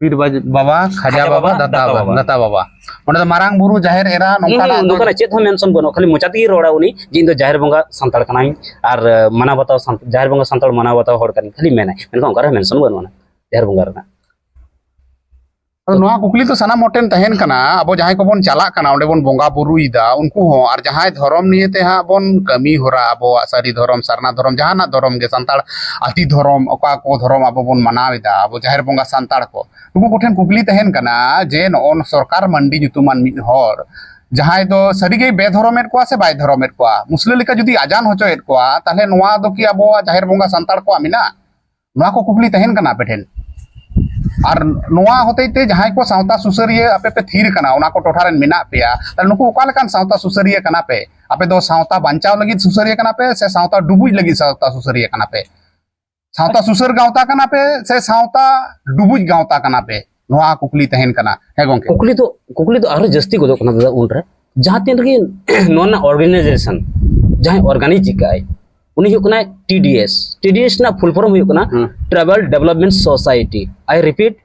ᱯᱤᱨ ᱵᱟᱵᱟ, ᱠᱷᱟᱡᱟ ᱵᱟᱵᱟ, ᱫᱟᱛᱟ ᱵᱟᱵᱟ᱾ ᱚᱸᱰᱮ ᱫᱚ ᱢᱟᱨᱟᱝ ᱵᱩᱨᱩ, ᱡᱟᱦᱮᱨ ᱮᱨᱟ, ᱱᱚᱝᱠᱟᱱᱟᱜ ᱫᱚ ᱱᱚᱝᱠᱟᱱᱟᱜ ᱪᱮᱫ ᱦᱚᱸ ᱢᱮᱱᱥᱚᱱ ᱵᱟᱹᱱᱩᱜᱼᱟ, ᱠᱷᱟᱹᱞᱤ ᱢᱚᱪᱟ ᱛᱮᱜᱮ ᱨᱚᱲᱟ ᱩᱱᱤ ᱡᱮ ᱤᱧ ᱫᱚ ᱡᱟᱦᱮᱨ ᱵᱚᱸᱜᱟ ᱥᱟᱱᱛᱟᱲ ᱠᱟᱱᱟᱧ ᱟᱨ ᱢᱟᱱᱟᱣ ᱵᱟᱛᱟᱣ ᱥᱟᱱ-, ᱡᱟᱦᱮᱨ ᱵᱚᱸᱜᱟ ᱥᱟᱱᱛᱟᱲ ᱢᱟᱱᱟᱣ ᱵᱟᱛᱟᱣ ᱦᱚᱲ ᱠᱟᱱᱟᱧ, ᱠᱷᱟᱹᱞᱤ ᱢᱮᱱᱟᱭ, ᱢᱮᱱᱠᱷᱟᱱ ᱚᱱᱠᱟ ᱨᱮᱦᱚᱸ ᱢᱮᱱᱥᱚᱱ ᱵᱟᱹᱱᱩᱜᱼᱟ ᱡᱟᱦᱮᱨ ᱵᱚᱸᱜᱟ ᱨᱮᱱᱟᱜ᱾ ᱟᱫᱚ ᱱᱚᱣᱟ ᱠᱩᱠᱞᱤ ᱫᱚ ᱥᱟᱱᱟᱢ ᱦᱚᱲ ᱴᱷᱮᱱ ᱛᱟᱦᱮᱱ ᱠᱟᱱᱟ, ᱟᱵᱚ ᱡᱟᱦᱟᱸᱭ ᱠᱚᱵᱚᱱ ᱪᱟᱞᱟᱜ ᱠᱟᱱᱟ, ᱚᱸᱰᱮ ᱵᱚᱱ ᱵᱚᱸᱜᱟ ᱵᱩᱨᱩᱭᱮᱫᱟ, ᱩᱱᱠᱩ ᱦᱚᱸ ᱟᱨ ᱡᱟᱦᱟᱸᱭ ᱫᱷᱚᱨᱚᱢ ᱱᱤᱭᱮ ᱛᱮ ᱦᱟᱸᱜ ᱵᱚᱱ ᱠᱟᱹᱢᱤ ᱦᱚᱨᱟ, ᱟᱵᱚᱣᱟᱜ ᱥᱟᱹᱨᱤ ᱫᱷᱚᱨᱚᱢ, ᱥᱟᱨᱱᱟ ᱫᱷᱚᱨᱚᱢ, ᱡᱟᱦᱟᱱᱟᱜ ᱫᱷᱚᱨᱚᱢ ᱜᱮ, ᱥᱟᱱᱛᱟᱲ ᱟᱹᱛᱤ ᱫᱷᱚᱨᱚᱢ, ᱚᱠᱟ ᱠᱚ ᱫᱷᱚᱨᱚᱢ ᱟᱵᱚ ᱵᱚᱱ ᱢᱟᱱᱟᱣ ᱮᱫᱟ, ᱟᱵᱚ ᱡᱟᱦᱮᱨ ᱵᱚᱸᱜᱟ ᱥᱟᱱᱛᱟᱲ ᱠᱚ, ᱱᱩᱠᱩ ᱠᱚᱴᱷᱮᱱ ᱠᱩᱠᱞᱤ ᱛᱟᱦᱮᱱ ᱠᱟᱱᱟ ᱡᱮ ᱱᱚᱜᱼᱚ ᱥᱚᱨᱠᱟᱨ ᱢᱟᱱᱰᱤ ᱧᱩᱛᱩᱢᱟᱱ ᱢᱤᱫ ᱦᱚᱲ ᱡᱟᱦᱟᱸᱭ ᱫᱚ ᱥᱟᱹᱨᱤᱜᱮᱭ ᱵᱮᱫᱷᱚᱨᱚᱢᱮᱫ ᱠᱚᱣᱟ ᱥᱮ ᱵᱟᱭ ᱫᱷᱚᱨᱚᱢᱮᱫ ᱠᱚᱣᱟ, ᱢᱩᱥᱞᱟᱹ ᱞᱮᱠᱟ ᱡᱩᱫᱤ ᱟᱡᱟᱱ ᱦᱚᱪᱚᱭᱮᱫ ᱠᱚᱣᱟ, ᱛᱟᱦᱚᱞᱮ ᱱᱚᱣᱟ ᱫᱚ ᱠᱤ ᱟᱵᱚᱣᱟᱜ ᱡᱟᱦᱮᱨ ᱵᱚᱸᱜᱟ ᱥᱟᱱᱛᱟᱲ ᱠᱚᱣᱟᱜ ᱢᱮᱱᱟᱜᱼᱟ? ᱱᱚᱣᱟ ᱠᱚ ᱠᱩᱠᱞᱤ ᱛᱟᱦᱮᱱ ᱠᱟᱱᱟ ᱟᱯᱮ ᱴᱷᱮᱱ᱾ ᱟᱨ ᱱᱚᱣᱟ ᱦᱚᱛᱮᱡ ᱛᱮ ᱡᱟᱦᱟᱸᱭ ᱠᱚ ᱥᱟᱶᱛᱟ ᱥᱩᱥᱟᱹᱨᱤᱭᱟᱹ ᱟᱯᱮ ᱯᱮ ᱛᱷᱤᱨ ᱠᱟᱱᱟ, ᱚᱱᱟ ᱠᱚ ᱴᱚᱴᱷᱟ ᱨᱮᱱ ᱢᱮᱱᱟᱜ ᱯᱮᱭᱟ, ᱛᱟᱦᱞᱮ ᱱᱩᱠᱩ ᱚᱠᱟ ᱞᱮᱠᱟᱱ ᱥᱟᱶᱛᱟ ᱥᱩᱥᱟᱹᱨᱤᱭᱟᱹ ᱠᱟᱱᱟ ᱯᱮ? ᱟᱯᱮ ᱫᱚ ᱥᱟᱶᱛᱟ ᱵᱟᱧᱪᱟᱣ ᱞᱟᱹᱜᱤᱫ ᱥᱩᱥᱟᱹᱨᱤᱭᱟᱹ ᱠᱟᱱᱟ ᱯᱮ ᱥᱮ ᱥᱟᱶᱛᱟ ᱰᱩᱵᱩᱡ ᱞᱟᱹᱜᱤᱫ ᱥᱟᱶᱛᱟ ᱥᱩᱥᱟᱹᱨᱤᱭᱟᱹ ᱠᱟᱱᱟ ᱯᱮ? ᱥᱟᱶᱛᱟ ᱥᱩᱥᱟᱹᱨ ᱜᱟᱶᱛᱟ ᱠᱟᱱᱟ ᱯᱮ ᱥᱮ ᱥᱟᱶᱛᱟ ᱰᱩᱵᱩᱡ ᱜᱟᱶᱛᱟ ᱠᱟᱱᱟ ᱯᱮ? ᱱᱚᱣᱟ ᱠᱩᱠᱞᱤ ᱛᱟᱦᱮᱱ ᱠᱟᱱᱟ᱾ ᱦᱮᱸ ᱜᱚᱝᱠᱮ᱾ ᱠᱩᱠᱞᱤ ᱫᱚ, ᱠᱩᱠᱞᱤ ᱫᱚ ᱟᱨᱦᱚᱸ ᱡᱟᱹᱥᱛᱤ ᱜᱚᱫᱚᱜ ᱠᱟᱱᱟ ᱫᱟᱫᱟ, ᱩᱱᱨᱮ ᱡᱟᱦᱟᱸ ᱛᱤᱱ ᱨᱮᱜᱮ ᱱᱚᱣᱟ ᱨᱮᱱᱟᱜ ᱚᱨᱜᱟᱱᱟᱭᱡᱮᱥᱚᱱ, ᱡᱟᱦᱟᱸᱭ ᱚᱨᱜᱟᱱᱟᱭᱤᱡᱽ ᱠᱟᱜᱼᱟᱭ, ᱩᱱᱤ ᱦᱩᱭᱩᱜ ᱠᱟᱱᱟᱭ T D S. T D S ᱨᱮᱱᱟᱜ ᱯᱷᱩᱞ ᱯᱷᱚᱨᱢ ᱦᱩᱭᱩᱜ ᱠᱟᱱᱟ ᱦᱩᱸ᱾ Tribal Development Society. I repeat,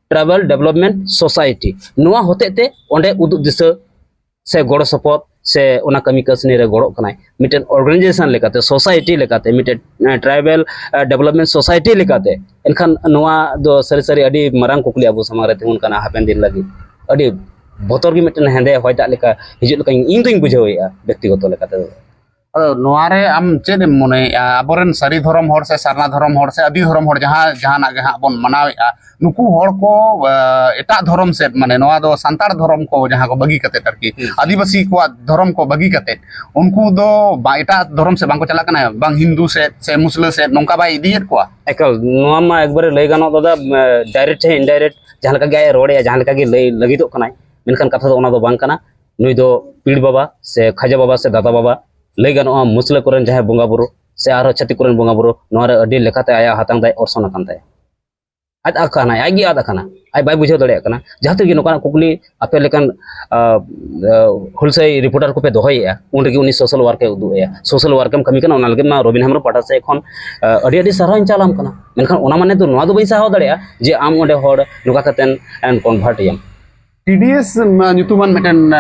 Tribal Development Society. ᱱᱚᱣᱟ ᱦᱚᱛᱮᱡ ᱛᱮ ᱚᱸᱰᱮ ᱩᱫᱩᱜ ᱫᱤᱥᱟᱹ ᱥᱮ ᱜᱚᱲᱚ ᱥᱚᱯᱚᱦᱚᱫ ᱥᱮ ᱚᱱᱟ ᱠᱟᱹᱢᱤ ᱠᱟᱹᱥᱱᱤ ᱨᱮ ᱜᱚᱲᱚᱜ ᱠᱟᱱᱟᱭ, ᱢᱤᱫᱴᱮᱱ ᱚᱨᱜᱟᱱᱟᱭᱡᱮᱥᱚᱱ ᱞᱮᱠᱟᱛᱮ, ᱥᱳᱥᱟᱭᱴᱤ ᱞᱮᱠᱟᱛᱮ, ᱢᱤᱫᱴᱮᱱ ᱴᱨᱟᱭᱵᱟᱞ ᱰᱮᱵᱷᱞᱚᱯᱢᱮᱱᱴ ᱥᱳᱥᱟᱭᱴᱤ ᱞᱮᱠᱟᱛᱮ᱾ ᱮᱱᱠᱷᱟᱱ ᱱᱚᱣᱟ ᱫᱚ ᱥᱟᱹᱨᱤ ᱥᱟᱹᱨᱤ ᱟᱹᱰᱤ ᱢᱟᱨᱟᱝ ᱠᱩᱠᱞᱤ ᱟᱵᱚ ᱥᱟᱢᱟᱝ ᱨᱮ ᱛᱤᱸᱜᱩᱱ ᱠᱟᱱᱟ ᱦᱟᱯᱮᱱ ᱫᱤᱱ ᱞᱟᱹᱜᱤᱫ᱾ ᱟᱹᱰᱤ ᱵᱚᱛᱚᱨ ᱜᱮ ᱢᱤᱫᱴᱮᱱ ᱦᱮᱸᱫᱮ ᱦᱚᱭ ᱫᱟᱜ ᱞᱮᱠᱟ ᱦᱤᱡᱩᱜ ᱞᱮᱠᱟ ᱤᱧ ᱫᱩᱧ ᱵᱩᱡᱷᱟᱹᱣᱮᱫᱼᱟ ᱵᱮᱠᱛᱤᱜᱚᱛᱚ ᱞᱮᱠᱟᱛᱮ᱾ ᱟᱫᱚ ᱱᱚᱣᱟ ᱨᱮ ᱟᱢ ᱪᱮᱫ ᱮᱢ ᱢᱚᱱᱮᱭᱮᱫᱼᱟ? ᱟᱵᱚᱨᱮᱱ ᱥᱟᱹᱨᱤ ᱫᱷᱚᱨᱚᱢ ᱦᱚᱲ ᱥᱮ ᱥᱟᱨᱱᱟ ᱫᱷᱚᱨᱚᱢ ᱦᱚᱲ ᱥᱮ ᱟᱹᱫᱤ ᱫᱷᱚᱨᱚᱢ ᱦᱚᱲ ᱡᱟᱦᱟᱸ, ᱡᱟᱦᱟᱱᱟᱜ ᱜᱮ ᱦᱟᱸᱜ ᱵᱚᱱ ᱢᱟᱱᱟᱣᱮᱫᱼᱟ, ᱱᱩᱠᱩ ᱦᱚᱲ ᱠᱚ, ᱮ, ᱮᱴᱟᱜ ᱫᱷᱚᱨᱚᱢ ᱥᱮᱫ, ᱢᱟᱱᱮ ᱱᱚᱣᱟ ᱫᱚ ᱥᱟᱱᱛᱟᱲ ᱫᱷᱚᱨᱚᱢ ᱠᱚ ᱡᱟᱦᱟᱸ ᱠᱚ ᱵᱟᱹᱜᱤ ᱠᱟᱛᱮᱫ ᱟᱨᱠᱤ, ᱦᱩᱸ᱾ ᱟᱹᱫᱤᱵᱟᱹᱥᱤ ᱠᱚᱣᱟᱜ ᱫᱷᱚᱨᱚᱢ ᱠᱚ ᱵᱟᱹᱜᱤ ᱠᱟᱛᱮᱫ ᱩᱱᱠᱩ ᱫᱚ ᱵᱟ-, ᱮᱴᱟᱜ ᱫᱷᱚᱨᱚᱢ ᱥᱮᱫ ᱵᱟᱝᱠᱚ ᱪᱟᱞᱟᱜ ᱠᱟᱱᱟ, ᱵᱟᱝ ᱦᱤᱱᱫᱩ ᱥᱮᱫ ᱥᱮ ᱢᱩᱥᱞᱟᱹ ᱥᱮᱫ, ᱱᱚᱝᱠᱟ ᱵᱟᱭ ᱤᱫᱤᱭᱮᱫ ᱠᱚᱣᱟ? ᱮᱠᱟᱞ, ᱱᱚᱣᱟ ᱢᱟ ᱮᱠᱵᱟᱨᱮ ᱞᱟᱹᱭ ᱜᱟᱱᱚᱜ ᱫᱟᱫᱟ, ᱮ, ᱰᱟᱭᱨᱮᱠᱴ ᱪᱟᱦᱮ ᱤᱱᱰᱟᱭᱨᱮᱠᱴ ᱡᱟᱦᱟᱸ ᱞᱮᱠᱟ ᱜᱮ ᱟᱡ ᱨᱚᱲᱮᱫᱼᱟ, ᱡᱟᱦᱟᱸ ᱞᱮᱠᱟ ᱜᱮ ᱞᱟᱹᱭ ᱞᱟᱹᱜᱤᱫᱚᱜ ᱠᱟᱱᱟᱭ, ᱢᱮᱱᱠᱷᱟᱱ ᱠᱟᱛᱷᱟ ᱫᱚ ᱚᱱᱟ ᱫᱚ ᱵᱟᱝ ᱠᱟᱱᱟ᱾ ᱱᱩᱭ ᱫᱚ ᱯᱤᱲ ᱵᱟᱵᱟ ᱥᱮ ᱠᱷᱟᱡᱟ ᱵᱟᱵᱟ ᱥᱮ ᱫᱟᱫᱟ ᱵᱟᱵᱟ, ᱞᱟᱹᱭ ᱜᱟᱱᱚᱜᱼᱟ ᱢᱩᱥᱞᱟᱹ ᱠᱚᱨᱮᱱ ᱡᱟᱦᱟᱸᱭ ᱵᱚᱸᱜᱟ ᱵᱩᱨᱩ ᱥᱮ ᱟᱨᱦᱚᱸ ᱪᱷᱟᱹᱛᱤᱠ ᱠᱚᱨᱮᱱ ᱵᱚᱸᱜᱟ ᱵᱩᱨᱩ, ᱱᱚᱣᱟ ᱨᱮ ᱟᱹᱰᱤ ᱞᱮᱠᱟᱛᱮ ᱟᱭᱟᱜ ᱦᱟᱛᱟᱝ ᱫᱟᱭ ᱚᱨᱥᱚᱝ ᱟᱠᱟᱱ ᱛᱟᱭᱟ᱾ ᱟᱫ ᱟᱠᱟᱱᱟᱭ, ᱟᱡ ᱜᱮ ᱟᱫ ᱟᱠᱟᱱᱟ, ᱟᱡ ᱵᱟᱭ ᱵᱩᱡᱷᱟᱹᱣ ᱫᱟᱲᱮᱭᱟᱜ ᱠᱟᱱᱟ᱾ ᱡᱟᱦᱟᱸ ᱛᱤᱨᱮᱜᱮ ᱱᱚᱝᱠᱟᱱᱟᱜ ᱠᱩᱠᱞᱤ ᱟᱯᱮ ᱞᱮᱠᱟᱱ ᱟ, ᱟ, ᱦᱩᱞᱥᱟᱹᱭ ᱨᱤᱯᱳᱨᱴᱟᱨ ᱠᱚᱯᱮ ᱫᱚᱦᱚᱭᱮᱫᱼᱟ, ᱩᱱ ᱨᱮᱜᱮ ᱩᱱᱤ ᱥᱳᱥᱟᱞ ᱣᱟᱨᱠ ᱮ ᱩᱫᱩᱜ ᱮᱫᱼᱟ᱾ ᱥᱳᱥᱟᱞ ᱣᱟᱨᱠ ᱮᱢ ᱠᱟᱹᱢᱤ ᱠᱟᱱᱟ, ᱚᱱᱟ ᱞᱟᱹᱜᱤᱫ ᱢᱟ ᱨᱚᱵᱤᱱ ᱦᱮᱢᱵᱨᱚᱢ ᱯᱟᱦᱴᱟ ᱥᱮᱫ ᱠᱷᱚᱱ ᱟ, ᱟᱹᱰᱤ ᱟᱹᱰᱤ ᱥᱟᱨᱦᱟᱣ ᱤᱧ ᱪᱟᱞᱟᱢ ᱠᱟᱱᱟ᱾ ᱢᱮᱱᱠᱷᱟᱱ ᱚᱱᱟ ᱢᱟᱱᱮ ᱫᱚ ᱱᱚᱣᱟ ᱫᱚ ᱵᱟᱹᱧ ᱥᱟᱦᱟᱣ ᱫᱟᱲᱮᱭᱟᱜᱼᱟ ᱡᱮ ᱟᱢ ᱚᱸᱰᱮ ᱦᱚᱲ ᱱᱚᱝᱠᱟ ᱠᱟᱛᱮ ᱠᱚᱱᱵᱷᱟᱨᱴ ᱮᱭᱟᱢ᱾ ᱴᱤᱰᱤᱮᱥ ᱧᱩᱛᱩᱢᱟᱱ ᱢᱤᱫᱴᱮᱱ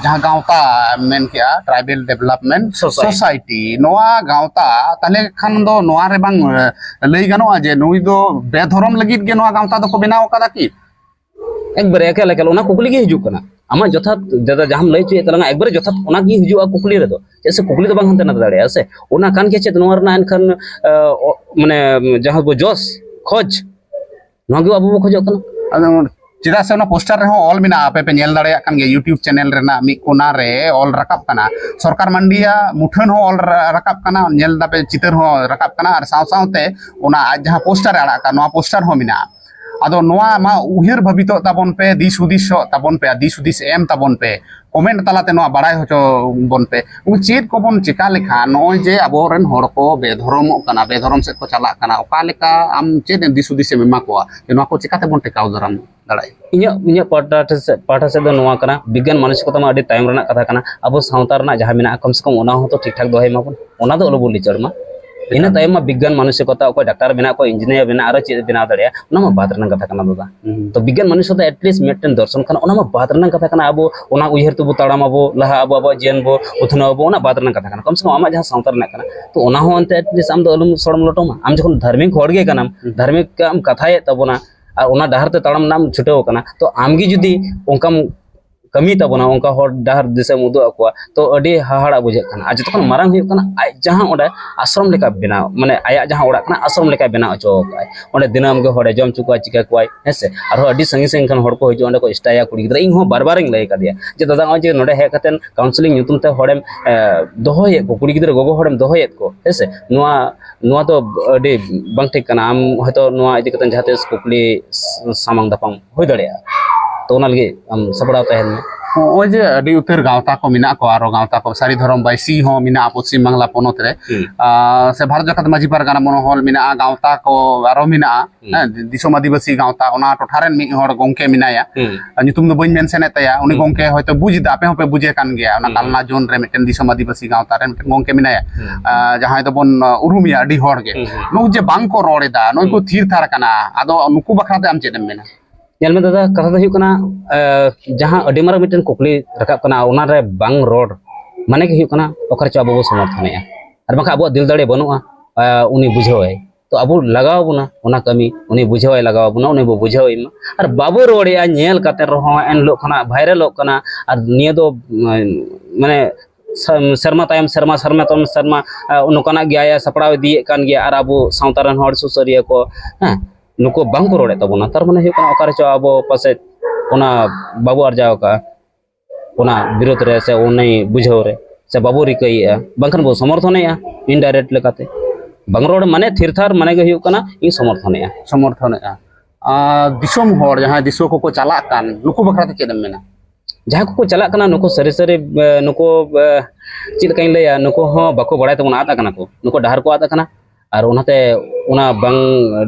ᱡᱟᱦᱟᱸ ᱜᱟᱶᱛᱟ ᱢᱮᱱ ᱠᱮᱜᱼᱟ, ᱴᱨᱟᱭᱵᱮᱞ ᱰᱮᱵᱷᱞᱚᱯᱢᱮᱱᱴ ᱥᱳᱥᱟᱭᱴᱤ, ᱱᱚᱣᱟ ᱜᱟᱶᱛᱟ ᱛᱟᱦᱞᱮ ᱠᱷᱟᱱ ᱫᱚ ᱱᱚᱣᱟ ᱨᱮ ᱵᱟᱝ ᱞᱟᱹᱭ ᱜᱟᱱᱚᱜᱼᱟ ᱡᱮ ᱱᱩᱭ ᱫᱚ ᱵᱮᱫᱷᱚᱨᱚᱢ ᱞᱟᱹᱜᱤᱫ ᱜᱮ ᱱᱚᱣᱟ ᱜᱟᱶᱛᱟ ᱫᱚᱠᱚ ᱵᱮᱱᱟᱣ ᱟᱠᱟᱫᱟ ᱠᱤ? ᱮᱠᱵᱟᱨᱮ ᱮᱠᱟᱞ ᱮᱠᱟᱞ ᱚᱱᱟ ᱠᱩᱠᱞᱤ ᱜᱮ ᱦᱤᱡᱩᱜ ᱠᱟᱱᱟ᱾ ᱟᱢᱟᱜ ᱡᱚᱛᱷᱟᱛ ᱡᱟᱫᱟ ᱡᱟᱦᱟᱸᱢ ᱞᱟᱹᱭ ᱦᱚᱪᱚᱭᱮᱫ ᱛᱟᱞᱟᱝᱟ, ᱮᱠᱵᱟᱨᱮ ᱡᱚᱛᱷᱟᱛ ᱚᱱᱟ ᱜᱮ ᱦᱤᱡᱩᱜᱼᱟ ᱠᱩᱠᱞᱤ ᱨᱮᱫᱚ᱾ ᱪᱮᱫᱟᱜ ᱥᱮ ᱠᱩᱠᱞᱤ ᱫᱚ ᱵᱟᱝ ᱦᱟᱱᱛᱮ ᱱᱟᱛᱮ ᱫᱟᱲᱮᱭᱟᱜᱼᱟ ᱥᱮ᱾ ᱚᱱᱟ ᱠᱟᱱ ᱜᱮᱭᱟ ᱪᱮᱫ ᱱᱚᱣᱟ ᱨᱮᱱᱟᱜ ᱮᱱᱠᱷᱟᱱ ᱟ, ᱚ, ᱢᱟᱱᱮ ᱡᱟᱦᱟᱸ ᱵᱚ ᱡᱚᱥ ᱠᱷᱚᱡᱽ, ᱱᱚᱣᱟ ᱜᱮ ᱟᱵᱚ ᱵᱚ ᱠᱷᱚᱡᱚᱜ ᱠᱟᱱᱟ᱾ ᱟᱫᱚ ᱪᱮᱫᱟᱜ ᱥᱮ ᱚᱱᱟ ᱯᱳᱥᱴᱟᱨ ᱨᱮᱦᱚᱸ ᱚᱞ ᱢᱮᱱᱟᱜᱼᱟ, ᱟᱯᱮ ᱯᱮ ᱧᱮᱞ ᱫᱟᱲᱮᱭᱟᱜ ᱠᱟᱱ ᱜᱮᱭᱟ, YouTube ᱪᱮᱱᱮᱞ ᱨᱮᱱᱟᱜ ᱢᱤᱫ ᱠᱚᱱᱟ ᱨᱮ ᱚᱞ ᱨᱟᱠᱟᱵ ᱠᱟᱱᱟ, ᱥᱚᱨᱠᱟᱨ ᱢᱟᱱᱰᱤᱭᱟ ᱢᱩᱴᱷᱟᱹᱱ ᱦᱚᱸ ᱚᱞ ᱨᱟᱠᱟᱵ ᱠᱟᱱᱟ, ᱧᱮᱞ ᱫᱟᱯᱮ ᱪᱤᱛᱟᱹᱨ ᱦᱚᱸ ᱨᱟᱠᱟᱵ ᱠᱟᱱᱟ, ᱟᱨ ᱥᱟᱶ ᱥᱟᱶᱛᱮ ᱚᱱᱟ ᱟᱡ ᱡᱟᱦᱟᱸ ᱯᱳᱥᱴᱟᱨ ᱮ ᱟᱲᱟᱜ ᱠᱟᱜ, ᱱᱚᱣᱟ ᱯᱳᱥᱴᱟᱨ ᱦᱚᱸ ᱢᱮᱱᱟᱜᱼᱟ᱾ ᱟᱫᱚ ᱱᱚᱣᱟ ᱢᱟ ᱩᱭᱦᱟᱹᱨ ᱵᱷᱟᱵᱤᱛᱚᱜ ᱛᱟᱵᱚᱱ ᱯᱮ, ᱫᱤᱥ ᱦᱩᱫᱤᱥᱚᱜ ᱛᱟᱵᱚᱱ ᱯᱮ, ᱟᱨ ᱫᱤᱥ ᱦᱩᱫᱤᱥ ᱮᱢ ᱛᱟᱵᱚᱱ ᱯᱮ, ᱠᱚᱢᱮᱱᱴ ᱛᱟᱞᱟᱛᱮ ᱱᱚᱣᱟ ᱵᱟᱲᱟᱭ ᱦᱚᱪᱚ ᱵᱚᱱ ᱯᱮ᱾ ᱩᱱ ᱪᱮᱫ ᱠᱚᱵᱚᱱ ᱪᱮᱠᱟ ᱞᱮᱠᱷᱟᱱ ᱱᱚᱜᱼᱚᱭ ᱡᱮ ᱟᱵᱚᱨᱮᱱ ᱦᱚᱲ ᱠᱚ ᱵᱮᱫᱷᱚᱨᱚᱢᱚᱜ ᱠᱟᱱᱟ, ᱵᱮᱫᱷᱚᱨᱚᱢ ᱥᱮᱫ ᱠᱚ ᱪᱟᱞᱟᱜ ᱠᱟᱱᱟ, ᱚᱠᱟ ᱞᱮᱠᱟ ᱟᱢ ᱪᱮᱫ ᱫᱤᱥ ᱦᱩᱫᱤᱥ ᱮᱢ ᱮᱢᱟ ᱠᱚᱣᱟ ᱡᱮ ᱱᱚᱣᱟ ᱠᱚ ᱪᱮᱠᱟᱛᱮᱵᱚᱱ ᱴᱮᱠᱟᱣ ᱫᱟᱨᱟᱢ ᱫᱟᱲᱮᱭᱟᱜᱼᱟ? ᱤᱧᱟᱹᱜ ᱤᱧᱟᱹᱜ ᱯᱟᱦᱴᱟ ᱥᱮᱫ ᱯᱟᱦᱴᱟ ᱥᱮᱫ ᱫᱚ ᱱᱚᱣᱟ ᱠᱟᱱᱟ, ᱵᱤᱜᱽᱜᱟᱱ ᱢᱟᱱᱚᱥᱤᱠᱚᱛᱟ ᱢᱟ ᱟᱹᱰᱤ ᱛᱟᱭᱚᱢ ᱨᱮᱱᱟᱜ ᱠᱟᱛᱷᱟ ᱠᱟᱱᱟ᱾ ᱟᱵᱚ ᱥᱟᱶᱛᱟ ᱨᱮᱱᱟᱜ ᱡᱟᱦᱟᱸ ᱢᱮᱱᱟᱜᱼᱟ, ᱠᱚᱢ ᱥᱮ ᱠᱚᱢ ᱚᱱᱟ ᱦᱚᱸᱛᱚ ᱴᱷᱤᱠ ᱴᱷᱟᱠ ᱫᱚᱦᱚᱭ ᱢᱟᱵᱚᱱ, ᱚᱱᱟ ᱫᱚ ᱟᱞᱚᱵᱚᱱ ᱞᱤᱪᱟᱹᱲ ᱢᱟ᱾ ᱤᱱᱟᱹ ᱛᱟᱭᱚᱢ ᱢᱟ ᱵᱤᱜᱽᱜᱟᱱ ᱢᱟᱱᱚᱥᱤᱠᱚᱛᱟ, ᱚᱠᱚᱭ ᱰᱟᱠᱛᱟᱨ ᱵᱮᱱᱟᱜ, ᱚᱠᱚᱭ ᱤᱧᱡᱤᱱᱤᱭᱟᱨ ᱵᱮᱱᱟᱜ, ᱟᱨᱚ ᱪᱮᱫ ᱵᱮᱱᱟᱣ ᱫᱟᱲᱮᱭᱟᱜᱼᱟ, ᱚᱱᱟ ᱢᱟ ᱵᱟᱫ ᱨᱮᱱᱟᱜ ᱠᱟᱛᱷᱟ ᱠᱟᱱᱟ ᱫᱟᱫᱟ᱾ ᱛᱚ ᱵᱤᱜᱽᱜᱟᱱ ᱢᱟᱱᱚᱥᱤᱠᱚᱛᱟ at least ᱢᱤᱫᱴᱮᱱ ᱫᱚᱨᱥᱚᱱ ᱠᱟᱱᱟ, ᱚᱱᱟ ᱢᱟ ᱵᱟᱫ ᱨᱮᱱᱟᱜ ᱠᱟᱛᱷᱟ ᱠᱟᱱᱟ᱾ ᱟᱵᱚ ᱚᱱᱟ ᱩᱭᱦᱟᱹᱨ ᱛᱮᱵᱚ ᱛᱟᱲᱟᱢ ᱟᱵᱚ, ᱞᱟᱦᱟ ᱟᱵᱚ ᱟᱵᱚᱣᱟᱜ ᱡᱤᱭᱚᱱ ᱵᱚ ᱩᱛᱱᱟᱹᱣ ᱟᱵᱚ, ᱚᱱᱟ ᱵᱟᱫ ᱨᱮᱱᱟᱜ ᱠᱟᱛᱷᱟ ᱠᱟᱱᱟ᱾ ᱠᱚᱢ ᱥᱮ ᱠᱚᱢ ᱟᱢᱟᱜ ᱡᱟᱦᱟᱸ ᱥᱟᱶᱛᱟ ᱨᱮᱱᱟᱜ ᱠᱟᱱᱟ, ᱛᱚ ᱚᱱᱟ ᱦᱚᱸ ᱮᱱᱛᱮ at least ᱟᱢ ᱫᱚ ᱟᱞᱚᱢ ᱥᱚᱲᱚᱢ ᱞᱚᱴᱚᱢᱟ᱾ ᱟᱢ ᱡᱚᱠᱷᱚᱱ ᱫᱷᱟᱨᱢᱤᱠ ᱦᱚᱲ ᱜᱮ ᱠᱟᱱᱟᱢ, ᱫᱷᱟᱨᱢᱤᱠ ᱮᱢ ᱠᱟᱛᱷᱟᱭᱮᱫ ᱛᱟᱵᱚᱱᱟ, ᱟᱨ ᱚᱱᱟ ᱰᱟᱦᱟᱨ ᱛᱮ ᱛᱟᱲᱟᱢ ᱨᱮᱱᱟᱜ ᱮᱢ ᱪᱷᱩᱴᱟᱹᱣ ᱟᱠᱟᱱᱟ, ᱛᱚ ᱟᱢ ᱜᱮ ᱡᱩᱫᱤ ᱚᱱᱠᱟᱢ ᱠᱟᱹᱢᱤ ᱛᱟᱵᱚᱱᱟ, ᱚᱱᱠᱟ ᱦᱚᱨ ᱰᱟᱦᱟᱨ ᱫᱤᱥᱟᱹᱢ ᱩᱫᱩᱜ ᱟᱠᱚᱣᱟ, ᱛᱚ ᱟᱹᱰᱤ ᱦᱟᱦᱟᱲᱟᱜ ᱵᱩᱡᱷᱟᱹᱜ ᱠᱟᱱᱟ᱾ ᱟᱨ ᱡᱚᱛᱚ ᱠᱷᱚᱱ ᱢᱟᱨᱟᱝ ᱦᱩᱭᱩᱜ ᱠᱟᱱᱟ ᱟᱡ ᱡᱟᱦᱟᱸ ᱚᱸᱰᱮ ᱟᱥᱨᱚᱢ ᱞᱮᱠᱟ ᱵᱮᱱᱟᱣ, ᱢᱟᱱᱮ ᱟᱭᱟᱜ ᱡᱟᱦᱟᱸ ᱚᱲᱟᱜ ᱠᱟᱱᱟ ᱟᱥᱨᱚᱢ ᱞᱮᱠᱟᱭ ᱵᱮᱱᱟᱣ ᱦᱚᱪᱚ ᱟᱠᱟᱫᱼᱟᱭ᱾ ᱚᱸᱰᱮ ᱫᱤᱱᱟᱹᱢ ᱜᱮ ᱦᱚᱲᱮ ᱡᱚᱢ ᱦᱚᱪᱚ ᱠᱚᱣᱟ, ᱪᱤᱠᱟ ᱠᱚᱣᱟᱭ, ᱦᱮᱸ ᱥᱮ᱾ ᱟᱨᱦᱚᱸ ᱟᱹᱰᱤ ᱥᱟᱺᱜᱤᱧ ᱥᱟᱺᱜᱤᱧ ᱠᱷᱚᱱ ᱦᱚᱲ ᱠᱚ ᱦᱤᱡᱩᱜᱼᱟ ᱚᱸᱰᱮ ᱠᱚ ᱪᱮᱥᱴᱟᱭᱟ᱾ ᱠᱩᱲᱤ ᱜᱤᱫᱽᱨᱟᱹ, ᱤᱧ ᱦᱚᱸ ᱵᱟᱨ ᱵᱟᱨᱤᱧ ᱞᱟᱹᱭ ᱟᱠᱟᱫᱮᱭᱟ ᱡᱮ ᱫᱟᱫᱟ, ᱱᱚᱜᱼᱚᱭ ᱡᱮ ᱱᱚᱰᱮ ᱦᱮᱡ ᱠᱟᱛᱮ ᱠᱟᱣᱩᱱᱥᱮᱞᱤᱝ ᱧᱩᱛᱩᱢ ᱛᱮ ᱦᱚᱲᱮᱢ ᱮ, ᱫᱚᱦᱚᱭᱮᱫ ᱠᱚ, ᱠᱩᱲᱤ ᱜᱤᱫᱽᱨᱟᱹ ᱜᱚᱜᱚ ᱦᱚᱲᱮᱢ ᱫᱚᱦᱚᱭᱮᱫ ᱠᱚ, ᱦᱮᱸ ᱥᱮ, ᱱᱚᱣᱟ ᱱᱚᱣᱟ ᱫᱚ ᱟᱹᱰᱤ ᱵᱟᱝ ᱴᱷᱤᱠ ᱠᱟᱱᱟ᱾ ᱟᱢ ᱦᱚᱭᱛᱳ ᱱᱚᱣᱟ ᱤᱫᱤ ᱠᱟᱛᱮ ᱡᱟᱦᱟᱸ ᱛᱤᱥ ᱠᱩᱠᱞᱤ ᱥᱟᱢᱟᱝ ᱫᱟᱯᱨᱟᱢ ᱦᱩᱭ ᱫᱟᱲᱮᱭᱟᱜᱼᱟ, ᱛᱚ ᱚᱱᱟ ᱞᱟᱹᱜᱤᱫ ᱟᱢ ᱥᱟᱯᱲᱟᱣ ᱛᱟᱦᱮᱱ ᱢᱮ᱾ ᱱᱚᱜᱼᱚᱭ ᱡᱮ ᱟᱹᱰᱤ ᱩᱛᱟᱹᱨ ᱜᱟᱶᱛᱟ ᱠᱚ ᱢᱮᱱᱟᱜ ᱠᱚᱣᱟ, ᱟᱨᱚ ᱜᱟᱶᱛᱟ ᱠᱚ ᱥᱟᱹᱨᱤ ᱫᱷᱚᱨᱚᱢ ᱵᱟᱭᱥᱤ ᱦᱚᱸ ᱢᱮᱱᱟᱜᱼᱟ ᱯᱚᱥᱪᱤᱢ ᱵᱟᱝᱞᱟ ᱯᱚᱱᱚᱛ ᱨᱮ, ᱦᱩᱸ᱾ ᱟᱨ ᱥᱮ ᱵᱷᱟᱨᱚᱛ ᱡᱟᱠᱟᱛ ᱢᱟᱹᱡᱷᱤ ᱯᱟᱨᱜᱟᱱᱟ ᱢᱚᱱᱚᱦᱚᱞ ᱢᱮᱱᱟᱜᱼᱟ, ᱜᱟᱶᱛᱟ ᱠᱚ ᱟᱨᱚ ᱢᱮᱱᱟᱜᱼᱟ, ᱦᱩᱸ᱾ ᱦᱮᱸ, ᱫᱤᱥᱚᱢ ᱟᱹᱫᱤᱵᱟᱹᱥᱤ ᱜᱟᱶᱛᱟ, ᱚᱱᱟ ᱴᱚᱴᱷᱟ ᱨᱮᱱ ᱢᱤᱫ ᱦᱚᱲ ᱜᱚᱝᱠᱮ ᱢᱮᱱᱟᱭᱟ᱾ ᱦᱩᱸ᱾ ᱟᱨ ᱧᱩᱛᱩᱢ ᱫᱚ ᱵᱟᱹᱧ ᱢᱮᱱᱥᱮᱱᱮᱫ ᱛᱟᱭᱟ, ᱩᱱᱤ ᱦᱩᱸ᱾ ᱜᱚᱝᱠᱮ ᱦᱚᱭᱛᱳ ᱵᱩᱡᱽ ᱮᱫᱟ, ᱟᱯᱮ ᱦᱚᱸᱯᱮ ᱵᱩᱡᱮ ᱠᱟᱱ ᱜᱮᱭᱟ, ᱚᱱᱟ ᱦᱩᱸ᱾ ᱠᱟᱞᱱᱟ ᱡᱳᱱ ᱨᱮ ᱢᱤᱫᱴᱮᱱ ᱫᱤᱥᱚᱢ ᱟᱹᱫᱤᱵᱟᱹᱥᱤ ᱜᱟᱶᱛᱟ ᱨᱮᱱ ᱢᱤᱫᱴᱮᱱ ᱜᱚᱝᱠᱮ ᱢᱮᱱᱟᱭᱟ᱾ ᱦᱩᱸ᱾ ᱟᱨ ᱡᱟᱦᱟᱸᱭ ᱫᱚᱵᱚᱱ, ᱟᱸ, ᱩᱨᱩᱢᱮᱭᱟ ᱟᱹᱰᱤ ᱦᱚᱲ ᱜᱮ᱾ ᱦᱩᱸ, ᱦᱩᱸ᱾ ᱱᱩᱠᱩ ᱡᱮ ᱵᱟᱝ ᱠᱚ ᱨᱚᱲ ᱮᱫᱟ, ᱱᱩᱭ ᱠᱚ ᱦᱩᱸ᱾ ᱛᱷᱤᱨ ᱛᱷᱟᱨ ᱠᱟᱱᱟ, ᱟᱫᱚ ᱱᱩᱠᱩ ᱵᱟᱠᱷᱨᱟ ᱛᱮ ᱟᱢ ᱪᱮᱫ ᱮᱢ ᱢᱮᱱᱟ? ᱧᱮᱞ ᱢᱮ ᱫᱟᱫᱟ, ᱠᱟᱛᱷᱟ ᱫᱚ ᱦᱩᱭᱩᱜ ᱠᱟᱱᱟ, ᱟᱸ, ᱡᱟᱦᱟᱸ ᱟᱹᱰᱤ ᱢᱟᱨᱟᱝ ᱢᱤᱫᱴᱮᱱ ᱠᱩᱠᱞᱤ ᱨᱟᱠᱟᱵ ᱠᱟᱱᱟ, ᱚᱱᱟ ᱨᱮ ᱵᱟᱝ ᱨᱚᱲ ᱢᱟᱱᱮ ᱜᱮ ᱦᱩᱭᱩᱜ ᱠᱟᱱᱟ ᱚᱠᱟ ᱨᱮᱪᱚ ᱟᱵᱚ ᱵᱚ ᱥᱚᱢᱚᱨᱛᱷᱚᱱᱮᱜᱼᱟ, ᱟᱨ ᱵᱟᱝᱠᱷᱟᱱ ᱟᱵᱚᱣᱟᱜ ᱫᱤᱞ ᱫᱟᱲᱮ ᱵᱟᱹᱱᱩᱜᱼᱟ, ᱟᱸ, ᱩᱱᱤ ᱵᱩᱡᱷᱟᱹᱣᱟᱭ᱾ ᱛᱚ ᱟᱵᱚ ᱞᱟᱜᱟᱣ ᱵᱚᱱᱟ ᱚᱱᱟ ᱠᱟᱹᱢᱤ, ᱩᱱᱤ ᱵᱩᱡᱷᱟᱹᱣᱟᱭ ᱞᱟᱜᱟᱣ ᱵᱚᱱᱟ, ᱩᱱᱤ ᱵᱚ ᱵᱩᱡᱷᱟᱹᱣ ᱮᱢᱟ᱾ ᱟᱨ ᱵᱟᱵᱚ ᱨᱚᱲᱮᱜᱼᱟ, ᱧᱮᱞ ᱠᱟᱛᱮ ᱨᱮᱦᱚᱸ ᱮᱱ ᱦᱤᱞᱳᱜ ᱠᱷᱚᱱᱟᱜ ᱵᱷᱟᱭᱨᱟᱞᱚᱜ ᱠᱟᱱᱟ, ᱟᱨ ᱱᱤᱭᱟᱹ ᱫᱚ, ᱩᱸ, ᱢᱟᱱᱮ ᱥᱮ-, ᱥᱮᱨᱢᱟ ᱛᱟᱭᱚᱢ ᱥᱮᱨᱢᱟ, ᱥᱮᱨᱢᱟ ᱛᱟᱭᱚᱢ ᱥᱮᱨᱢᱟ, ᱟᱸ, ᱱᱚᱝᱠᱟᱱᱟᱜ ᱜᱮ ᱟᱭᱟᱜ ᱥᱟᱯᱲᱟᱣ ᱤᱫᱤᱭᱮᱫ ᱠᱟᱱ ᱜᱮᱭᱟ, ᱟᱨ ᱟᱵᱚ ᱥᱟᱶᱛᱟ ᱨᱮᱱ ᱦᱚᱲ ᱥᱩᱥᱟᱹᱨᱤᱭᱟᱹ ᱠᱚ, ᱦᱮᱸ, ᱱᱩᱠᱩ ᱵᱟᱝ ᱠᱚ ᱨᱚᱲᱮᱫ ᱛᱟᱵᱚᱱᱟ᱾ ᱛᱟᱨ ᱢᱟᱱᱮ ᱦᱩᱭᱩᱜ ᱠᱟᱱᱟ ᱚᱠᱟ ᱨᱮᱪᱚ ᱟᱵᱚ ᱯᱟᱥᱮᱡ ᱚᱱᱟ ᱵᱟᱵᱚ ᱟᱨᱡᱟᱣ ᱠᱟᱜᱼᱟ, ᱚᱱᱟ ᱵᱤᱨᱳᱫᱷ ᱨᱮ ᱥᱮ ᱩᱱᱤ ᱵᱩᱡᱷᱟᱹᱣ ᱨᱮ, ᱥᱮ ᱵᱟᱵᱚ ᱨᱤᱠᱟᱹᱭᱮᱫᱼᱟ, ᱵᱟᱝᱠᱷᱟᱱ ᱵᱚ ᱥᱚᱢᱚᱨᱛᱷᱚᱱᱮᱫᱼᱟ indirect ᱞᱮᱠᱟᱛᱮ᱾ ᱵᱟᱝ ᱨᱚᱲ ᱢᱟᱱᱮ ᱛᱷᱤᱨ ᱛᱷᱟᱨ ᱢᱟᱱᱮ ᱜᱮ ᱦᱩᱭᱩᱜ ᱠᱟᱱᱟ ᱤᱧ ᱥᱚᱢᱚᱨᱛᱷᱚᱱᱮᱫᱼᱟ᱾ ᱥᱚᱢᱚᱨᱛᱷᱚᱱᱮᱫᱼᱟ᱾ ᱟᱨ ᱫᱤᱥᱚᱢ ᱦᱚᱲ ᱡᱟᱦᱟᱸᱭ ᱫᱤᱥᱚᱢ ᱠᱚᱠᱚ ᱪᱟᱞᱟᱜ ᱠᱟᱱ, ᱱᱩᱠᱩ ᱵᱟᱠᱷᱨᱟ ᱛᱮ ᱪᱮᱫ ᱮᱢ ᱢᱮᱱᱟ? ᱡᱟᱦᱟᱸᱭ ᱠᱚᱠᱚ ᱪᱟᱞᱟᱜ ᱠᱟᱱᱟ, ᱱᱩᱠᱩ ᱥᱟᱹᱨᱤ ᱥᱟᱹᱨᱤ, ᱮ, ᱱᱩᱠᱩ, ᱮ, ᱪᱮᱫ ᱞᱮᱠᱟᱧ ᱞᱟᱹᱭᱟ, ᱱᱩᱠᱩ ᱦᱚᱸ ᱵᱟᱠᱚ ᱵᱟᱲᱟᱭ ᱛᱟᱵᱚᱱᱟ, ᱟᱫ ᱟᱠᱟᱱᱟ ᱠᱚ, ᱱᱩᱠᱩ ᱰᱟᱦᱟᱨ ᱠᱚ ᱟᱫ ᱟᱠᱟᱱᱟ᱾ ᱟᱨ ᱚᱱᱟᱛᱮ ᱚᱱᱟ ᱵᱟᱝ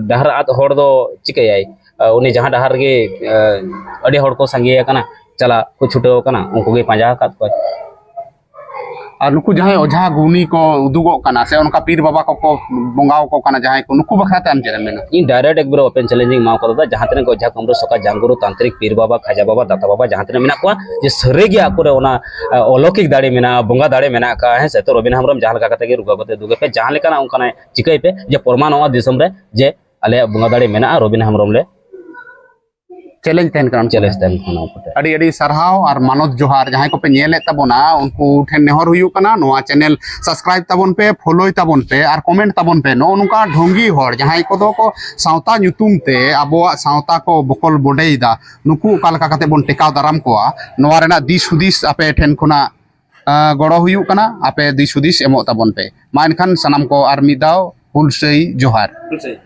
ᱰᱟᱦᱟᱨ ᱟᱫ ᱦᱚᱲ ᱫᱚ ᱪᱤᱠᱟᱹᱭᱟᱭ? ᱟ, ᱩᱱᱤ ᱡᱟᱦᱟᱸ ᱰᱟᱦᱟᱨ ᱨᱮᱜᱮ, ᱟ, ᱟᱹᱰᱤ ᱦᱚᱲ ᱠᱚ ᱥᱟᱸᱜᱮ ᱟᱠᱟᱱᱟ, ᱪᱟᱞᱟᱜ ᱠᱚ ᱪᱷᱩᱴᱟᱹᱣ ᱟᱠᱟᱱᱟ, ᱩᱱᱠᱩ ᱜᱮ ᱯᱟᱸᱡᱟ ᱟᱠᱟᱫ ᱠᱚᱣᱟ᱾ ᱟᱨ ᱱᱩᱠᱩ ᱡᱟᱦᱟᱸᱭ ᱚᱡᱷᱟ ᱜᱩᱱᱤ ᱠᱚ ᱩᱫᱩᱜᱚᱜ ᱠᱟᱱᱟ, ᱥᱮ ᱚᱱᱠᱟ ᱯᱤᱨ ᱵᱟᱵᱟ ᱠᱚᱠᱚ ᱵᱚᱸᱜᱟ ᱟᱠᱚ ᱠᱟᱱᱟ ᱡᱟᱦᱟᱸᱭ ᱠᱚ, ᱱᱩᱠᱩ ᱵᱟᱠᱷᱨᱟ ᱛᱮ ᱟᱢ ᱪᱮᱫ ᱮᱢ ᱢᱮᱱᱟ? ᱤᱧ direct ᱮᱠᱵᱟᱨᱮ open challenge ᱤᱧ ᱮᱢᱟ ᱠᱚᱣᱟ ᱫᱟᱫᱟ, ᱡᱟᱦᱟᱸ ᱛᱤᱱᱟᱹᱜ ᱜᱮ ᱚᱡᱷᱟ ᱠᱩᱢᱵᱽᱲᱩ ᱥᱚᱠᱟ ᱡᱟᱝ ᱜᱩᱨᱩ ᱛᱟᱱᱛᱨᱤᱠ ᱯᱤᱨ ᱵᱟᱵᱟ ᱠᱷᱟᱡᱟ ᱵᱟᱵᱟ ᱫᱟᱛᱟ ᱵᱟᱵᱟ ᱡᱟᱦᱟᱸ ᱛᱤᱱᱟᱹᱜ ᱢᱮᱱᱟᱜ ᱠᱚᱣᱟ, ᱡᱮ ᱥᱟᱹᱨᱤ ᱜᱮ ᱟᱠᱚᱨᱮ ᱚᱱᱟ, ᱟ, ᱚᱞᱚᱠᱤᱠ ᱫᱟᱲᱮ ᱢᱮᱱᱟᱜᱼᱟ, ᱵᱚᱸᱜᱟ ᱫᱟᱲᱮ ᱢᱮᱱᱟᱜ ᱟᱠᱟᱫᱼᱟ, ᱦᱮᱸ ᱥᱮ? ᱛᱚ ᱨᱚᱵᱤᱱ ᱦᱮᱢᱵᱨᱚᱢ ᱡᱟᱦᱟᱸ ᱞᱮᱠᱟ ᱠᱟᱛᱮ ᱜᱮ ᱨᱩᱜᱟ ᱠᱟᱛᱮ ᱫᱩᱜᱟ ᱯᱮ, ᱡᱟᱦᱟᱸ ᱞᱮᱠᱟᱱᱟᱜ ᱚᱱᱠᱟᱱᱟᱜ ᱪᱤᱠᱟᱹᱭ ᱯᱮ, ᱡᱮ ᱯᱨᱚᱢᱟᱱᱚᱜᱼᱟ ᱫᱤᱥᱚᱢ ᱨᱮ ᱡᱮ ᱟᱞᱮᱭᱟᱜ ᱵᱚᱸᱜᱟ ᱫᱟᱲᱮ ᱢᱮᱱᱟᱜᱼᱟ, ᱨᱚᱵᱤᱱ ᱦᱮᱢᱵᱨᱚᱢ ᱞᱮ challenge ᱛᱟᱦᱮᱱ ᱠᱟᱱᱟ ᱩᱱᱠᱩ ᱴᱷᱮᱱ᱾ Challenge ᱛᱟᱦᱮᱱ ᱠᱟᱱᱟ ᱩᱱᱠᱩ ᱴᱷᱮᱱ᱾ ᱟᱹᱰᱤ ᱟᱹᱰᱤ ᱥᱟᱨᱦᱟᱣ ᱟᱨ ᱢᱟᱱᱚᱛ ᱡᱚᱦᱟᱨ᱾ ᱡᱟᱦᱟᱸᱭ ᱠᱚᱯᱮ ᱧᱮᱞᱮᱫ ᱛᱟᱵᱚᱱᱟ, ᱩᱱᱠᱩ ᱴᱷᱮᱱ ᱱᱮᱦᱚᱨ ᱦᱩᱭᱩᱜ ᱠᱟᱱᱟ, ᱱᱚᱣᱟ channel subscribe ᱛᱟᱵᱚᱱ ᱯᱮ, follow ᱛᱟᱵᱚᱱ ᱯᱮ ᱟᱨ comment ᱛᱟᱵᱚᱱ ᱯᱮ᱾ ᱱᱚᱜᱼᱚ ᱱᱚᱝᱠᱟ ᱰᱷᱚᱝᱜᱤ ᱦᱚᱲ ᱡᱟᱦᱟᱸᱭ ᱠᱚᱫᱚ ᱠᱚ ᱥᱟᱶᱛᱟ ᱧᱩᱛᱩᱢ ᱛᱮ ᱟᱵᱚᱣᱟᱜ ᱥᱟᱶᱛᱟ ᱠᱚ ᱵᱚᱠᱚᱞ ᱵᱚᱰᱮᱭᱮᱫᱟ, ᱱᱩᱠᱩ ᱚᱠᱟ ᱞᱮᱠᱟ ᱠᱟᱛᱮ ᱵᱚᱱ ᱴᱮᱠᱟᱣ ᱫᱟᱨᱟᱢ ᱠᱚᱣᱟ, ᱱᱚᱣᱟ ᱨᱮᱱᱟᱜ ᱫᱤᱥ ᱦᱩᱫᱤᱥ ᱟᱯᱮ ᱴᱷᱮᱱ ᱠᱷᱚᱱᱟᱜ, ᱟ, ᱜᱚᱲᱚ ᱦᱩᱭᱩᱜ ᱠᱟᱱᱟ᱾ ᱟᱯᱮ ᱫᱤᱥ ᱦᱩᱫᱤᱥ ᱮᱢᱚᱜ ᱛᱟᱵᱚᱱ ᱯᱮ᱾ ᱢᱟ ᱮᱱᱠᱷᱟᱱ ᱥᱟᱱᱟᱢ ᱠᱚ ᱟᱨ ᱢᱤᱫ ᱫᱷᱟᱣ ᱦᱩᱞᱥᱟᱹᱭ ᱡᱚᱦᱟᱨ᱾ ᱦᱩᱞᱥᱟᱹᱭ᱾